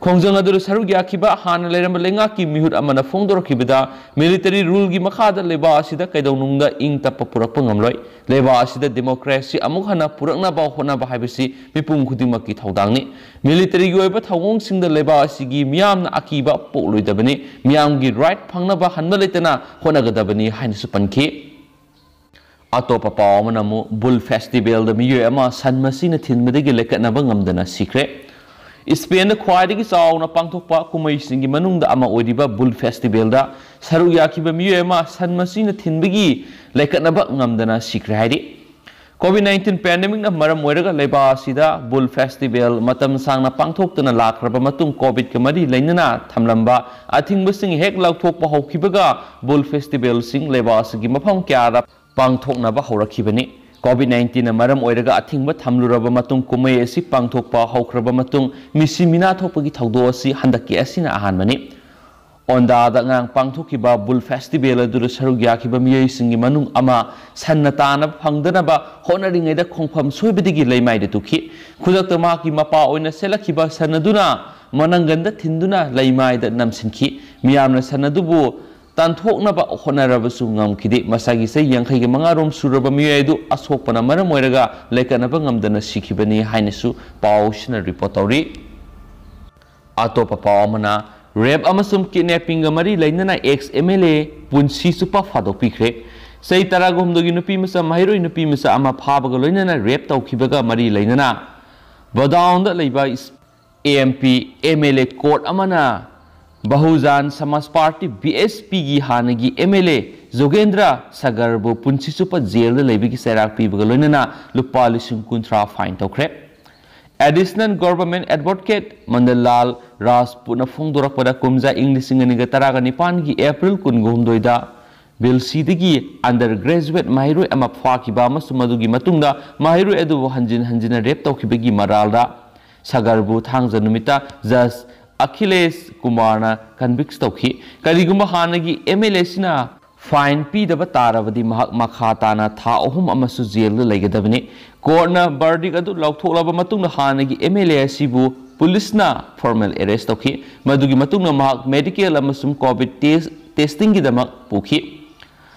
ꯈꯣꯡꯖꯪ ꯑꯗꯨꯗ ꯁꯔꯨꯛ ꯌꯥꯈꯤꯕ ꯍꯥꯟꯅ ꯂꯩꯔꯝꯕ ꯂꯩꯉꯥꯛꯀꯤ ꯃꯤꯍꯨꯠ ꯑꯃꯅ ꯐꯣꯡꯗꯣꯔꯛꯈꯤꯕꯗ ꯃꯤꯂꯤꯇꯔꯤ ꯔꯨꯜꯒꯤ ꯃꯈꯥꯗ ꯂꯩꯕꯥꯛ ꯑꯁꯤꯗ ꯀꯩꯗꯧꯅꯨꯡꯗ ꯏꯪ ꯇꯞꯄ ꯄꯨꯔꯛꯄ ꯉꯝꯂꯣꯏ꯫ ꯂꯩꯕꯥꯛ ꯑꯁꯤꯗ ꯗꯦꯃꯣꯀ꯭ꯔꯦꯁꯤ ꯑꯃꯨꯛ ꯍꯟꯅ ꯄꯨꯔꯛꯅꯕ ꯍꯣꯠꯅꯕ ꯍꯥꯏꯕꯁꯤ ꯃꯤꯄꯨꯝ ꯈꯨꯗꯤꯡꯃꯛꯀꯤ ꯊꯧꯗꯥꯡꯅꯤ꯫ ꯃꯤꯂꯤꯇꯔꯤꯒꯤ ꯑꯣꯏꯕ ꯊꯧꯑꯣꯡꯁꯤꯡꯗ ꯂꯩꯕꯥꯛ ꯑꯁꯤꯒꯤ ꯃꯤꯌꯥꯝꯅ ꯑꯀꯤꯕ ꯄꯣꯛꯂꯣꯏꯗꯕꯅꯤ꯫ ꯃꯤꯌꯥꯝꯒꯤ ꯔꯥꯏꯠ ꯐꯪꯅꯕ ꯍꯟꯕ ꯂꯩꯇꯅ ꯍꯣꯠꯅꯒꯗꯕꯅꯤ ꯍꯥꯏꯅꯁꯨ ꯄꯟꯈꯤ꯫ ꯑꯇꯣꯞꯄ ꯄꯥꯎ ꯑꯃꯅ ꯑꯃꯨꯛ ꯕꯨꯜ ꯐꯦꯁꯇꯤꯚꯦꯜꯗ ꯃꯤꯑꯣꯏ ꯑꯃ ꯁꯟ ꯃꯁꯤꯅ ꯊꯤꯟꯕꯗꯒꯤ ꯂꯩꯈꯠꯅꯕ ꯉꯝꯗꯅ ꯁꯤꯈ꯭ꯔꯦ꯫ ꯏꯁꯄꯦꯟꯗ ꯈ꯭ꯋꯥꯏꯗꯒꯤ ꯆꯥꯎꯅ ꯄꯥꯡꯊꯣꯛꯄ ꯀꯨꯝꯍꯩꯁꯤꯡꯒꯤ ꯃꯅꯨꯡꯗ ꯑꯃ ꯑꯣꯏꯔꯤꯕ ꯕꯨꯜ ꯐꯦꯁꯇꯤꯚꯦꯜꯗ ꯁꯔꯨꯛ ꯌꯥꯈꯤꯕ ꯃꯤꯑꯣꯏ ꯑꯃ ꯁꯟ ꯃꯁꯤꯅ ꯊꯤꯟꯕꯒꯤ ꯂꯩꯈꯠꯅꯕ ꯉꯝꯗꯅ ꯁꯤꯈ꯭ꯔꯦ ꯍꯥꯏꯔꯤ꯫ ꯀꯣꯚꯤꯗ ꯅꯥꯏꯟꯇꯤꯟ ꯄꯦꯟꯗꯦꯃꯤꯛꯅ ꯃꯔꯝ ꯑꯣꯏꯔꯒ ꯂꯩꯕꯥꯛ ꯑꯁꯤꯗ ꯕꯨꯜ ꯐꯦꯁꯇꯤꯚꯦꯜ ꯃꯇꯝ ꯁꯥꯡꯅ ꯄꯥꯡꯊꯣꯛꯇꯅ ꯂꯥꯛꯈ꯭ꯔꯕ ꯃꯇꯨꯡ ꯀꯣꯚꯤꯗꯀ ꯃꯔꯤ ꯂꯩꯅꯅ ꯊꯝꯂꯝꯕ ꯑꯊꯤꯡꯕꯁꯤꯡ ꯍꯦꯛ ꯂꯧꯊꯣꯛꯄ ꯍꯧꯈꯤꯕꯒ ꯕꯨꯜ ꯐꯦꯁꯇꯤꯚꯦꯜꯁꯤꯡ ꯂꯩꯕꯥꯛ ꯑꯁꯤꯒꯤ ꯃꯐꯝ ꯀꯌꯥꯗ ꯄꯥꯡꯊꯣꯛꯅꯕ ꯍꯧꯔꯛꯈꯤꯕꯅꯤ꯫ ꯀꯣꯚꯤꯗ ꯅꯥꯏꯟꯇꯤꯟꯅ ꯃꯔꯝ ꯑꯣꯏꯔꯒ ꯑꯊꯤꯡꯕ ꯊꯝꯂꯨꯔꯕ ꯃꯇꯨꯡ ꯀꯨꯝꯍꯩ ꯑꯁꯤ ꯄꯥꯡꯊꯣꯛꯄ ꯍꯧꯈ꯭ꯔꯕ ꯃꯇꯨꯡ ꯃꯤꯁꯤ ꯃꯤꯅꯥ ꯊꯣꯛꯄꯒꯤ ꯊꯧꯗꯣꯛ ꯑꯁꯤ ꯍꯟꯗꯛꯀꯤ ꯑꯁꯤꯅ ꯑꯍꯥꯟꯕꯅꯤ꯫ ꯑꯣꯟꯗꯥꯗ ꯉꯔꯥꯡ ꯄꯥꯡꯊꯣꯛꯈꯤꯕ ꯕꯨꯜ ꯐꯦꯁꯇꯤꯚꯦꯜ ꯑꯗꯨꯗ ꯁꯔꯨꯛ ꯌꯥꯈꯤꯕ ꯃꯤꯑꯣꯏꯁꯤꯡꯒꯤ ꯃꯅꯨꯡ ꯑꯃ ꯁꯟꯅ ꯇꯥꯅꯕ ꯐꯪꯗꯅꯕ ꯍꯣꯠꯅꯔꯤꯉꯩꯗ ꯈꯣꯡꯐꯝ ꯁꯣꯏꯕꯗꯒꯤ ꯂꯩꯃꯥꯏꯗ ꯇꯨꯈꯤ꯫ ꯈꯨꯗꯛꯇ ꯃꯍꯥꯛꯀꯤ ꯃꯄꯥ ꯑꯣꯏꯅ ꯁꯦꯠꯂꯛꯈꯤꯕ ꯁꯟ ꯑꯗꯨꯅ ꯃꯅꯪꯒꯟꯗ ꯊꯤꯟꯗꯨꯅ ꯂꯩꯃꯥꯏꯗ ꯅꯝꯁꯤꯟꯈꯤ꯫ ꯃꯤꯌꯥꯝꯅ ꯁꯟ ꯑꯗꯨꯕꯨ ꯇꯥꯟꯊꯣꯛꯅꯕ ꯍꯣꯠꯅꯔꯕꯁꯨ ꯉꯝꯈꯤꯗꯦ꯫ ꯃꯁꯥꯒꯤ ꯆꯍꯤ ꯌꯥꯡꯈꯩꯒ ꯃꯉꯥ ꯔꯣꯝ ꯁꯨꯔꯕ ꯃꯤꯑꯣꯏ ꯑꯗꯨ ꯑꯁꯣꯛꯄꯅ ꯃꯔꯝ ꯑꯣꯏꯔꯒ ꯂꯩꯀꯠꯅꯕ ꯉꯝꯗꯅ ꯁꯤꯈꯤꯕꯅꯤ ꯍꯥꯏꯅꯁꯨ ꯄꯥꯎꯁꯤꯅ ꯔꯤꯄꯣꯔꯠ ꯇꯧꯔꯤ꯫ ꯑꯇꯣꯞꯄ ꯄꯥꯎ ꯑꯃꯅ, ꯔꯦꯞ ꯑꯃꯁꯨꯡ ꯀꯤꯗꯅꯦꯄꯤꯡꯒ ꯃꯔꯤ ꯂꯩꯅꯅ ꯑꯦꯛꯁ ꯑꯦꯝ ꯑꯦꯜ ꯑꯦ ꯄꯨꯟꯁꯤ ꯆꯨꯞꯄ ꯐꯥꯗꯣꯛꯄꯤꯈ꯭ꯔꯦ꯫ ꯆꯍꯤ ꯇꯔꯥꯒ ꯍꯨꯝꯗꯣꯏꯒꯤ ꯅꯨꯄꯤ ꯃꯆꯥ, ꯃꯍꯩꯔꯣꯏ ꯅꯨꯄꯤ ꯃꯆꯥ ꯑꯃ ꯐꯥꯕꯒ ꯂꯣꯏꯅꯅ ꯔꯦꯞ ꯇꯧꯈꯤꯕꯒ ꯃꯔꯤ ꯂꯩꯅꯅ ꯕꯗꯥꯎꯟꯗ ꯂꯩꯕ A M P M L A court ꯑꯃꯅ ꯕꯍꯨꯖꯥꯟ ꯁꯃꯥꯖ ꯄꯥꯔꯇꯤ, ꯕꯤ ꯑꯦꯁ ꯄꯤꯒꯤ ꯍꯥꯟꯅꯒꯤ ꯑꯦꯝ ꯑꯦꯜ ꯑꯦ ꯖꯣꯒꯦꯟꯗ꯭ꯔ ꯁꯥꯒꯔꯕꯨ ꯄꯨꯟꯁꯤ ꯆꯨꯞꯄ ꯖꯦꯜꯗ ꯂꯩꯕꯒꯤ ꯆꯩꯔꯥꯛ ꯄꯤꯕꯒ ꯂꯣꯏꯅꯅ ꯂꯨꯄꯥ ꯂꯤꯁꯤꯡ ꯀꯨꯟꯊ꯭ꯔꯥ ꯐꯥꯏꯟ ꯇꯧꯈ꯭ꯔꯦ꯫ ꯑꯦꯗꯤꯁꯅꯦꯜ ꯒꯣꯚꯔꯟꯃꯦꯟꯠ ꯑꯦꯗꯚꯣꯀꯦꯠ ꯃꯟꯗꯟꯂꯥꯜ ꯔꯥꯖꯄꯨꯠꯅ ꯐꯣꯡꯗꯣꯔꯛꯄꯗ, ꯀꯨꯝꯖꯥ ꯏꯪ ꯂꯤꯁꯤꯡ ꯑꯅꯤꯒ ꯇꯔꯥꯒ ꯅꯤꯄꯥꯟꯒꯤ ꯑꯦꯄ꯭ꯔꯤꯜ ꯀꯨꯟꯒ ꯍꯨꯝꯗꯣꯏꯗ ꯕꯤꯜꯁꯤꯗꯒꯤ ꯑꯟꯗꯔ ꯒ꯭ꯔꯦꯖꯨꯋꯦꯠ ꯃꯍꯩꯔꯣꯏ ꯑꯃ ꯐꯥꯈꯤꯕ ꯑꯃꯁꯨꯡ ꯃꯗꯨꯒꯤ ꯃꯇꯨꯡꯗ ꯃꯍꯩꯔꯣꯏ ꯑꯗꯨꯕꯨ ꯍꯟꯖꯤꯟ ꯍꯟꯖꯤꯟꯅ ꯔꯦꯞ ꯇꯧꯈꯤꯕꯒꯤ ꯃꯔꯥꯜꯗ ꯁꯥꯒꯔꯕꯨ ꯊꯥꯡꯖ ꯅꯨꯃꯤꯠꯇ ꯖꯖ ꯑꯈꯤꯂꯦꯁ ꯀꯨꯃꯥꯔꯅ ꯀꯟꯚꯤꯛꯁ ꯇꯧꯈꯤ꯫ ꯀꯔꯤꯒꯨꯝꯕ ꯍꯥꯟꯅꯒꯤ ꯑꯦꯝ ꯑꯦꯜ ꯑꯦꯁꯤꯅ ꯐꯥꯏꯟ ꯄꯤꯗꯕ ꯇꯥꯔꯕꯗꯤ, ꯃꯍꯥꯛ ꯃꯈꯥ ꯇꯥꯅ ꯊꯥ ꯑꯍꯨꯝ ꯑꯃꯁꯨ ꯖꯦꯜꯗ ꯂꯩꯒꯗꯕꯅꯤ꯫ ꯀꯣꯔꯠꯅ ꯕꯔꯗꯤꯛ ꯑꯗꯨ ꯂꯥꯎꯊꯣꯛꯂꯕ ꯃꯇꯨꯡꯗ ꯍꯥꯟꯅꯒꯤ ꯑꯦꯝ ꯑꯦꯜ ꯑꯦ ꯑꯁꯤꯕꯨ ꯄꯨꯂꯤꯁꯅ ꯐꯣꯔꯃꯦꯜ ꯑꯦꯔꯦꯁ ꯇꯧꯈꯤ꯫ ꯃꯗꯨꯒꯤ ꯃꯇꯨꯡꯗ ꯃꯍꯥꯛ ꯃꯦꯗꯤꯀꯦꯜ ꯑꯃꯁꯨꯡ ꯀꯣꯚꯤꯗ ꯇꯦꯁ, ꯇꯦꯁꯇꯤꯡꯒꯤꯗꯃꯛ ꯄꯨꯈꯤ꯫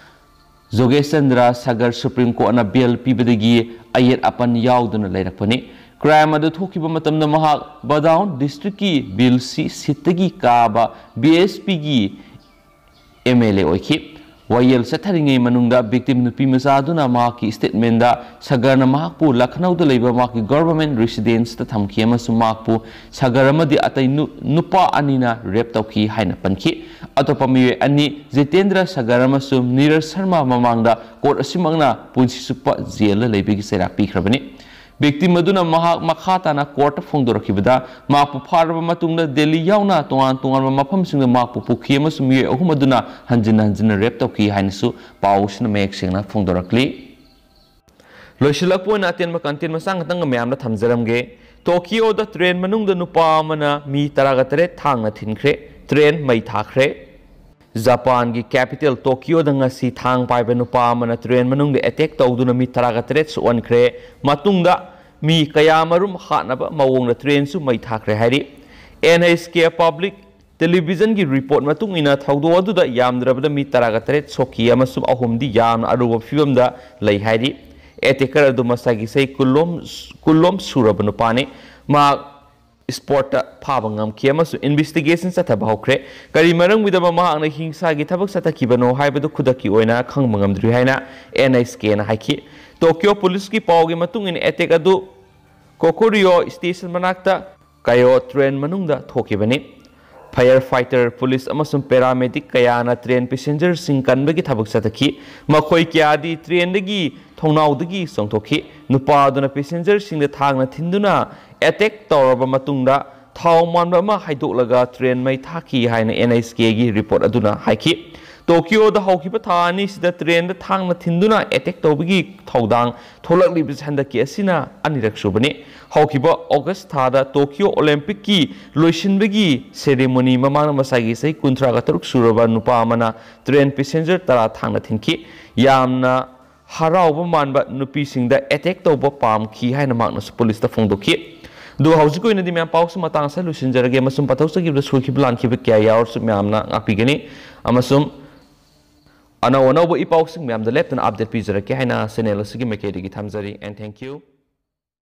ꯖꯣꯒꯦꯁ ꯆꯟꯗ꯭ꯔ ꯁꯥꯒꯔ ꯁꯨꯄ꯭ꯔꯤꯝ ꯀꯣꯔꯠꯅ ꯕꯦꯜ ꯄꯤꯕꯗꯒꯤ ꯑꯌꯦꯠ ꯑꯄꯟ ꯌꯥꯎꯗꯨꯅ ꯂꯩꯔꯛꯄꯅꯤ꯫ ꯀ꯭ꯔꯥꯏꯝ ꯑꯗꯨ ꯊꯣꯛꯈꯤꯕ ꯃꯇꯝꯗ ꯃꯍꯥꯛ ꯕꯗꯥꯎꯟ ꯗꯤꯁꯇ꯭ꯔꯤꯛꯀꯤ ꯕꯤꯜꯁꯤ ꯁꯤꯠꯇꯒꯤ ꯀꯥꯕ ꯕꯤ ꯑꯦꯁ ꯄꯤꯒꯤ ꯑꯦꯝ ꯑꯦꯜ ꯑꯦ ꯑꯣꯏꯈꯤ꯫ ꯋꯥꯌꯦꯜ ꯆꯠꯊꯔꯤꯉꯩ ꯃꯅꯨꯡꯗ ꯚꯤꯛꯇꯤꯝ ꯅꯨꯄꯤ ꯃꯆꯥ ꯑꯗꯨꯅ ꯃꯍꯥꯛꯀꯤ ꯁ꯭ꯇꯦꯠꯃꯦꯟꯗ ꯁꯥꯒꯔꯅ ꯃꯍꯥꯛꯄꯨ ꯂꯈꯅꯧꯗ ꯂꯩꯕ ꯃꯍꯥꯛꯀꯤ ꯒꯣꯚꯔꯟꯃꯦꯟꯠ ꯔꯦꯁꯤꯗꯦꯟꯁꯇ ꯊꯝꯈꯤ ꯑꯃꯁꯨꯡ ꯃꯍꯥꯛꯄꯨ ꯁꯥꯒꯔ ꯑꯃꯗꯤ ꯑꯇꯩ ꯅꯨ-, ꯅꯨꯄꯥ ꯑꯅꯤꯅ ꯔꯦꯞ ꯇꯧꯈꯤ ꯍꯥꯏꯅ ꯄꯟꯈꯤ꯫ ꯑꯇꯣꯞꯄ ꯃꯤꯑꯣꯏ ꯑꯅꯤ, ꯖꯤꯇꯦꯟꯗ꯭ꯔ ꯁꯥꯒꯔ ꯑꯃꯁꯨꯡ ꯅꯤꯔꯖ ꯁꯔꯃ, ꯃꯃꯥꯡꯗ ꯀꯣꯔꯠ ꯑꯁꯤꯃꯛꯅ ꯄꯨꯟꯁꯤ ꯆꯨꯞꯄ ꯖꯦꯜꯗ ꯂꯩꯕꯒꯤ ꯆꯩꯔꯥꯛ ꯄꯤꯈ꯭ꯔꯕꯅꯤ꯫ ꯚꯤꯛꯇꯤꯝ ꯑꯗꯨꯅ ꯃꯍꯥꯛ ꯃꯈꯥ ꯇꯥꯅ ꯀꯣꯔꯠꯇ ꯐꯣꯡꯗꯣꯔꯛꯈꯤꯕꯗ, ꯃꯍꯥꯛꯄꯨ ꯐꯥꯔꯕ ꯃꯇꯨꯡꯗ ꯗꯦꯜꯂꯤ ꯌꯥꯎꯅ ꯇꯣꯉꯥꯟ ꯇꯣꯉꯥꯟꯕ ꯃꯐꯝꯁꯤꯡꯗ ꯃꯍꯥꯛꯄꯨ ꯄꯨꯈꯤ ꯑꯃꯁꯨꯡ ꯃꯤꯑꯣꯏ ꯑꯍꯨꯝ ꯑꯗꯨꯅ ꯍꯟꯖꯤꯟ ꯍꯟꯖꯤꯟꯅ ꯔꯦꯞ ꯇꯧꯈꯤ ꯍꯥꯏꯅꯁꯨ ꯄꯥꯎꯁꯤꯅ ꯃꯌꯦꯛ ꯁꯦꯡꯅ ꯐꯣꯡꯗꯣꯔꯛꯂꯤ꯫ ꯂꯣꯏꯁꯤꯜꯂꯛꯄ ꯑꯣꯏꯅ ꯑꯇꯦꯟꯕ ꯀꯟꯇꯦꯟ ꯃꯆꯥ ꯈꯛꯇꯪꯒ ꯃꯌꯥꯝꯗ ꯊꯝꯖꯔꯝꯒꯦ꯫ ꯇꯣꯀꯤꯌꯣꯗ ꯇ꯭ꯔꯦꯟ ꯃꯅꯨꯡꯗ ꯅꯨꯄꯥ ꯑꯃꯅ ꯃꯤ ꯇꯔꯥꯒ ꯇꯔꯦꯠ ꯊꯥꯡꯅ ꯊꯤꯟꯈ꯭ꯔꯦ꯫ ꯇ꯭ꯔꯦꯟ ꯃꯩ ꯊꯥꯈ꯭ꯔꯦ꯫ ꯖꯄꯥꯟꯒꯤ ꯀꯦꯄꯤꯇꯦꯜ ꯇꯣꯀꯤꯌꯣꯗ ꯉꯁꯤ ꯊꯥꯡ ꯄꯥꯏꯕ ꯅꯨꯄꯥ ꯑꯃꯅ ꯇ꯭ꯔꯦꯟ ꯃꯅꯨꯡꯗ ꯑꯦꯇꯦꯛ ꯇꯧꯗꯨꯅ ꯃꯤ ꯇꯔꯥꯒ ꯇꯔꯦꯠ ꯁꯣꯛꯍꯟꯈ꯭ꯔꯦ꯫ ꯃꯇꯨꯡꯗ ꯃꯤ ꯀꯌꯥ ꯃꯔꯨꯝ ꯍꯥꯠꯅꯕ ꯃꯑꯣꯡꯗ ꯇ꯭ꯔꯦꯟꯁꯨ ꯃꯩ ꯊꯥꯈ꯭ꯔꯦ ꯍꯥꯏꯔꯤ꯫ ꯑꯦꯟ ꯑꯩꯆ ꯀꯦ ꯄꯕ꯭ꯂꯤꯛ ꯇꯦꯂꯤꯚꯤꯖꯟꯒꯤ ꯔꯤꯄꯣꯔꯠ ꯃꯇꯨꯡ ꯏꯟꯅ ꯊꯧꯗꯣꯛ ꯑꯗꯨꯗ ꯌꯥꯝꯗ꯭ꯔꯕꯗ ꯃꯤ ꯇꯔꯥꯒ ꯇꯔꯦꯠ ꯁꯣꯛꯈꯤ ꯑꯃꯁꯨꯡ ꯑꯍꯨꯝꯗꯤ ꯌꯥꯝꯅ ꯑꯔꯨꯕ ꯐꯤꯕꯝꯗ ꯂꯩ ꯍꯥꯏꯔꯤ꯫ ꯑꯦꯇꯦꯀꯔ ꯑꯗꯨ ꯃꯁꯥꯒꯤ ꯆꯍꯤ ꯀꯨꯟꯂꯣꯝ, ꯀꯨꯟꯂꯣꯝ ꯁꯨꯔꯕ ꯅꯨꯄꯥꯅꯤ꯫ ꯃꯍꯥꯛ ꯁ꯭ꯄꯣꯠꯇ ꯐꯥꯕ ꯉꯝꯈꯤ ꯑꯃꯁꯨꯡ ꯏꯟꯚꯦꯁꯇꯤꯒꯦꯁꯟ ꯆꯠꯊꯕ ꯍꯧꯈ꯭ꯔꯦ꯫ ꯀꯔꯤ ꯃꯔꯝꯒꯤꯗꯃꯛ ꯃꯍꯥꯛꯅ ꯍꯤꯡꯁꯥꯒꯤ ꯊꯕꯛ ꯆꯠꯊꯈꯤꯕꯅꯣ ꯍꯥꯏꯕꯗꯨ ꯈꯨꯗꯛꯀꯤ ꯑꯣꯏꯅ ꯈꯪꯕ ꯉꯝꯗ꯭ꯔꯤ ꯍꯥꯏꯅ ꯑꯦꯟ ꯑꯩꯆ ꯀꯦꯅ ꯍꯥꯏꯈꯤ꯫ ꯇꯣꯀꯤꯌꯣ ꯄꯨꯂꯤꯁꯀꯤ ꯄꯥꯎꯒꯤ ꯃꯇꯨꯡ ꯏꯟꯅ ꯑꯦꯇꯦꯛ ꯑꯗꯨ ꯀꯣꯀꯣꯔꯤꯌꯣ ꯁ꯭ꯇꯦꯁꯟ ꯃꯅꯥꯛꯇ ꯀꯥꯏꯌꯣ ꯇ꯭ꯔꯦꯟ ꯃꯅꯨꯡꯗ ꯊꯣꯛꯈꯤꯕꯅꯤ꯫ ꯐꯥꯌꯔ ꯐꯥꯏꯇꯔ, ꯄꯨꯂꯤꯁ ꯑꯃꯁꯨꯡ ꯄꯦꯔꯥꯃꯦꯗꯤꯛ ꯀꯌꯥꯅ ꯇ꯭ꯔꯦꯟ ꯄꯦꯁꯦꯟꯖꯔꯁꯤꯡ ꯀꯟꯕꯒꯤ ꯊꯕꯛ ꯆꯠꯊꯈꯤ꯫ ꯃꯈꯣꯏ ꯀꯌꯥꯗꯤ ꯇ꯭ꯔꯦꯟꯗꯒꯤ ꯊꯣꯡꯅꯥꯎꯗꯒꯤ ꯆꯣꯡꯊꯣꯛꯈꯤ꯫ ꯅꯨꯄꯥ ꯑꯗꯨꯅ ꯄꯦꯁꯦꯟꯖꯔꯁꯤꯡꯗ ꯊꯥꯡꯅ ꯊꯤꯟꯗꯨꯅ ꯑꯦꯇꯦꯛ ꯇꯧꯔꯕ ꯃꯇꯨꯡꯗ ꯊꯥꯎ ꯃꯥꯟꯕ ꯑꯃ ꯍꯩꯗꯣꯛꯂꯒ ꯇ꯭ꯔꯦꯟ ꯃꯩ ꯊꯥꯈꯤ ꯍꯥꯏꯅ ꯑꯦꯟ ꯑꯩꯆ ꯀꯦꯒꯤ ꯔꯤꯄꯣꯔꯠ ꯑꯗꯨꯅ ꯍꯥꯏꯈꯤ꯫ ꯇꯣꯀꯤꯌꯣꯗ ꯍꯧꯈꯤꯕ ꯊꯥ ꯑꯅꯤꯁꯤꯗ ꯇ꯭ꯔꯦꯟꯗ ꯊꯥꯡꯅ ꯊꯤꯟꯗꯨꯅ ꯑꯦꯇꯦꯛ ꯇꯧꯕꯒꯤ ꯊꯧꯗꯥꯡ ꯊꯣꯛꯂꯛꯂꯤꯕꯁꯤ ꯍꯟꯗꯛꯀꯤ ꯑꯁꯤꯅ ꯑꯅꯤꯔꯛ ꯁꯨꯕꯅꯤ꯫ ꯍꯧꯈꯤꯕ ꯑꯣꯒꯁ ꯊꯥꯗ ꯇꯣꯀꯤꯌꯣ ꯑꯣꯂꯦꯝꯄꯤꯛꯀꯤ ꯂꯣꯏꯁꯤꯟꯕꯒꯤ ꯁꯦꯔꯦꯃꯣꯅꯤ ꯃꯃꯥꯡꯗ ꯃꯁꯥꯒꯤ ꯆꯍꯤ ꯀꯨꯟꯊ꯭ꯔꯥꯒ ꯇꯔꯨꯛ ꯁꯨꯔꯕ ꯅꯨꯄꯥ ꯑꯃꯅ ꯇ꯭ꯔꯦꯟ ꯄꯦꯁꯦꯟꯖꯔ ꯇꯔꯥ ꯊꯥꯡꯅ ꯊꯤꯟꯈꯤ꯫ ꯌꯥꯝꯅ ꯍꯔꯥꯎꯕ ꯃꯥꯟꯕ ꯅꯨꯄꯤꯁꯤꯡꯗ ꯑꯦꯇꯦꯛ ꯇꯧꯕ ꯄꯥꯝꯈꯤ ꯍꯥꯏꯅ ꯃꯍꯥꯛꯅꯁꯨ ꯄꯨꯂꯤꯁꯇ ꯐꯣꯡꯗꯣꯛꯈꯤ꯫ ꯑꯗꯨꯒ ꯍꯧꯖꯤꯛꯀꯤ ꯑꯣꯏꯅꯗꯤ ꯃꯌꯥꯝ ꯄꯥꯎꯁꯤ ꯃꯇꯥꯡ ꯑꯁꯤꯗ ꯂꯣꯏꯁꯤꯟꯖꯔꯒꯦ ꯑꯃꯁꯨꯡ ꯄꯥꯊꯣꯛꯆꯈꯤꯕꯗ ꯁꯣꯏꯈꯤꯕ ꯂꯥꯟꯈꯤꯕ ꯀꯌꯥ ꯌꯥꯎꯔꯁꯨ ꯃꯌꯥꯝꯅ ꯉꯥꯛꯄꯤꯒꯅꯤ꯫ ꯑꯃꯁꯨꯡ ꯑꯅꯧ ꯑꯅꯧꯕ ꯏ ꯄꯥꯎꯁꯤꯡ ꯃꯌꯥꯝꯗ ꯂꯦꯞꯇꯅ ꯑꯞꯗꯦꯠ ꯄꯤꯖꯔꯛꯀꯦ ꯍꯥꯏꯅ ꯆꯦꯅꯦꯜ ꯑꯁꯤꯒꯤ ꯃꯥꯏꯀꯩꯗꯒꯤ ꯊꯝꯖꯔꯤ꯫ And thank you.